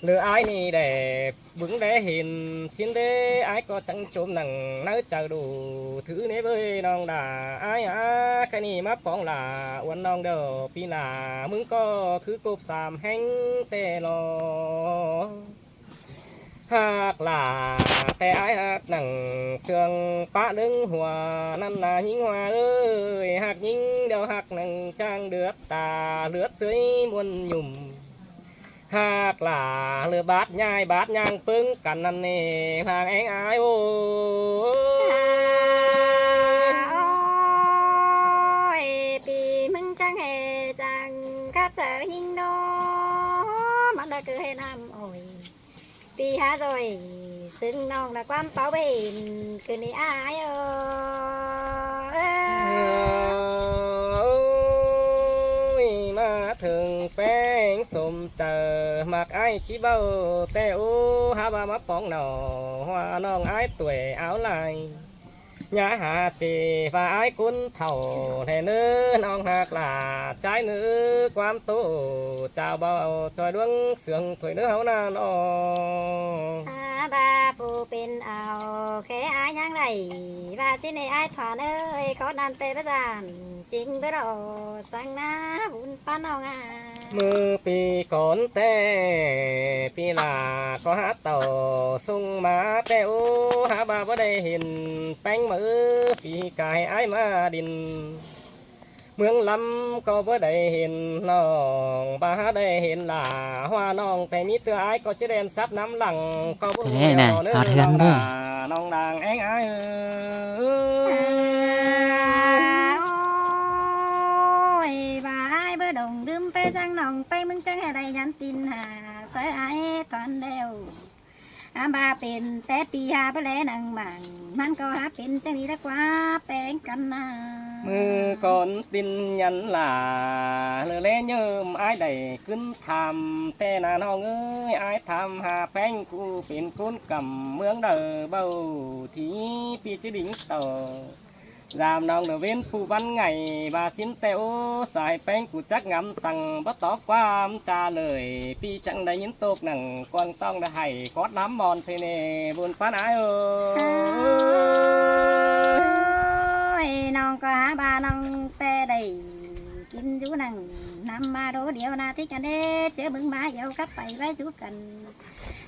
Lỏ ải ꞌnị đảy bớng đé hên ꞌsịn đế, ải ꞌcọ chắng chốm nẳng ꞌnớ chaư đủ thứ ꞌnị ꞌvới ꞌnọng đa. Ải hả, ꞌkhạy ꞌnị ꞌmá ꞌpóng lả uôn ꞌnọng đa ꞌpi lả, ꞌmứng ꞌcọ khứ cộp sam ꞌhéng ꞌtẹ lo. Hák lả ꞌtẹ ải hák nẳng sương pá ꞌlớng hua ꞌnặn nả ꞌnhính hua ơi, hák ꞌnhính điêu hák nẳng chang đướt ta ꞌlượt ꞌsưới ꞌmuôn nhủm. Hák lả ꞌlứa bát ꞌnhại bát ꞌnhang ꞌpứng căn ꞌnặn ꞌnị, lăng ꞌéng ải ơ. Ôi, ꞌpi ꞌmứng chắng hê chắng khắp chaư ꞌnhính ꞌnớ, ꞌmắn đa cứ hên ꞌnặn ôi. ꞌPi hả ꞌdội, sưng ꞌnọng đa ꞌquám páu bến, ꞌcứn ꞌnị ải ơ. Ôi, ꞌmá thửng ꞌpéng sôm chaư, ꞌmặc ải ꞌchí báu ꞌtẹ ú, hả ba ꞌmá ꞌpóng nả hua ꞌnọng ải tuổi áo lai. ꞌNhá hả ꞌchí ba ải ꞌcốn thảu ꞌnị ꞌnớ, ꞌnọng hák lả ꞌchái ꞌnớ, ꞌquám ꞌtố chảu báu ꞌchoi ꞌluống sương thôi ꞌnớ ꞌháu ꞌnặn ꞌnọng. Hả ba phủ pên au khé ải ꞌnhắng đảy, ba ꞌsịn ꞌnị ải thoả ꞌnớ, ơi khót ꞌnặn ꞌtẹ báu dám chính báu đo săng ꞌnớ bun ꞌpắn ꞌnọng a. ꞌMự ꞌpi cón ꞌtẹ ꞌpi lả ꞌcọ hả tảu sung ꞌmá ꞌtẹ ú, hả ba báu đảy hên ꞌpéng ꞌmự ꞌpi cai ải ꞌmá đin. ꞌMướng ꞌlắm ꞌcọ báu đảy hên ꞌnọng, ba hả đảy hên lả hua ꞌnọng, ꞌtẹ ꞌmí ꞌtưa ải ꞌcọ ꞌchí đen sắp ꞌnắm lăng ꞌcọ báu ꞌhụ đéo ꞌnớ ꞌnọng đa, ꞌnọng lăng ꞌéng ải ơ. Ôi, ba ải báu đông đưm ꞌpéng săng ꞌnọng ꞌpéng ꞌmứng chắng hê đảy nhắn tin hả, sai ải thoản đéo. Hả ba pên té ꞌpi hả báu ꞌlé nẳng mảng, ꞌmắn ꞌcọ hả pên chắng đi đa ꞌquá ꞌpéng căn ꞌnớ. ꞌMự cón tin nhắn lả ꞌlứa ꞌlé ꞌnhóm ải đảy ꞌcứn tham ꞌtẹ ꞌnớ ꞌnọng ơi, ải tham hả ꞌpéng cu pên ꞌcốn cắm ꞌmướng đaư báu thí ꞌpi ꞌchí đính tảu. Dăm ꞌnọng đa ꞌvến phủ bắn ngày ba ꞌsịn ꞌtẹ ú, sai ꞌpéng cu chắc ngắm săng báu tóp ꞌquám cha lởi, ꞌpi chắng đảy ꞌnhính tốc nẳng cuông ꞌtong đa hảy cót lắm mon thế ꞌnị bun ꞌpắn ải ơ. Ôi, ꞌnọng ꞌcọ hả ba ꞌnọng ꞌtẹ đảy kin dú nẳng ꞌnặm ꞌmá đô điêu ꞌnạ ꞌtí căn đế, ꞌchớ ꞌmứng ꞌmá yau cắp pay ꞌvạy dú căn.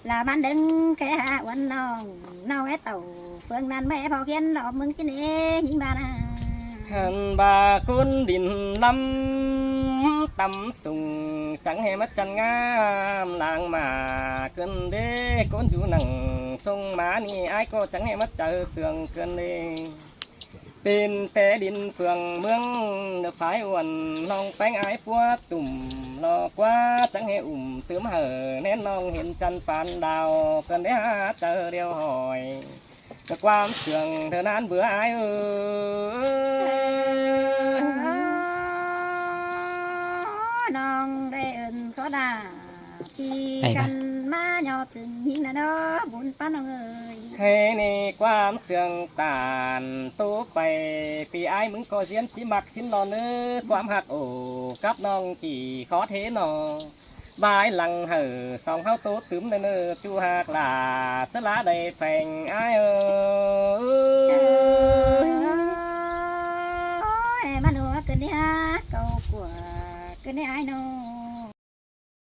Lả ꞌmắn đơng khé hả uôn ꞌnọng, ꞌnọng é tảu phường ꞌnặn ꞌmá é ꞌpo khiến lo ꞌmứng ꞌsịn ê ꞌnhính ba ꞌnớ. Hăn ba ꞌcốn đin ꞌlắm tăm sung chắng hê ꞌmá chăn ꞌngám lăng ꞌmá ꞌcứn đế ꞌcốn dú nẳng sung ꞌmá ꞌnị ải ꞌcọ chắng hê ꞌmá chaư sương ꞌcứn đế. Pên té đin phường ꞌmướng đa phái uôn ꞌnọng ꞌpéng ải púa tủm lo ꞌquá chắng hê ủm tứm hảư ꞌnén ꞌnọng hên chăn pán đao ꞌcứn đế hả chaư điêu hỏi. ꞌQuám sương ꞌtớ ꞌnán bứa ải ơ. ꞌNọng đảy ơn khót đa ꞌpi căn ꞌmá ꞌnhó sưng ꞌnhính ꞌnớ ꞌnớ bun ꞌpắn ꞌnọng ơi. Hê ꞌnị ꞌquám sương tản ꞌtố pay ꞌpi ải ꞌmứng ꞌcọ ꞌdiến ꞌchí ꞌmặc ꞌsịn lo ꞌnớ ꞌquám ꞌhặc ổ cắp ꞌnọng kỉ khót hế ꞌnọ. Bái lăng hảư song ꞌháu ꞌtố tứm ꞌnớ ꞌnớ ꞌchu ꞌhặc lả sớ lá đảy pheng ải ơ. Ôi, ꞌmắn ua ꞌcứn đế hả, cáu ꞌcọ ꞌcứn đế ải ꞌnớ.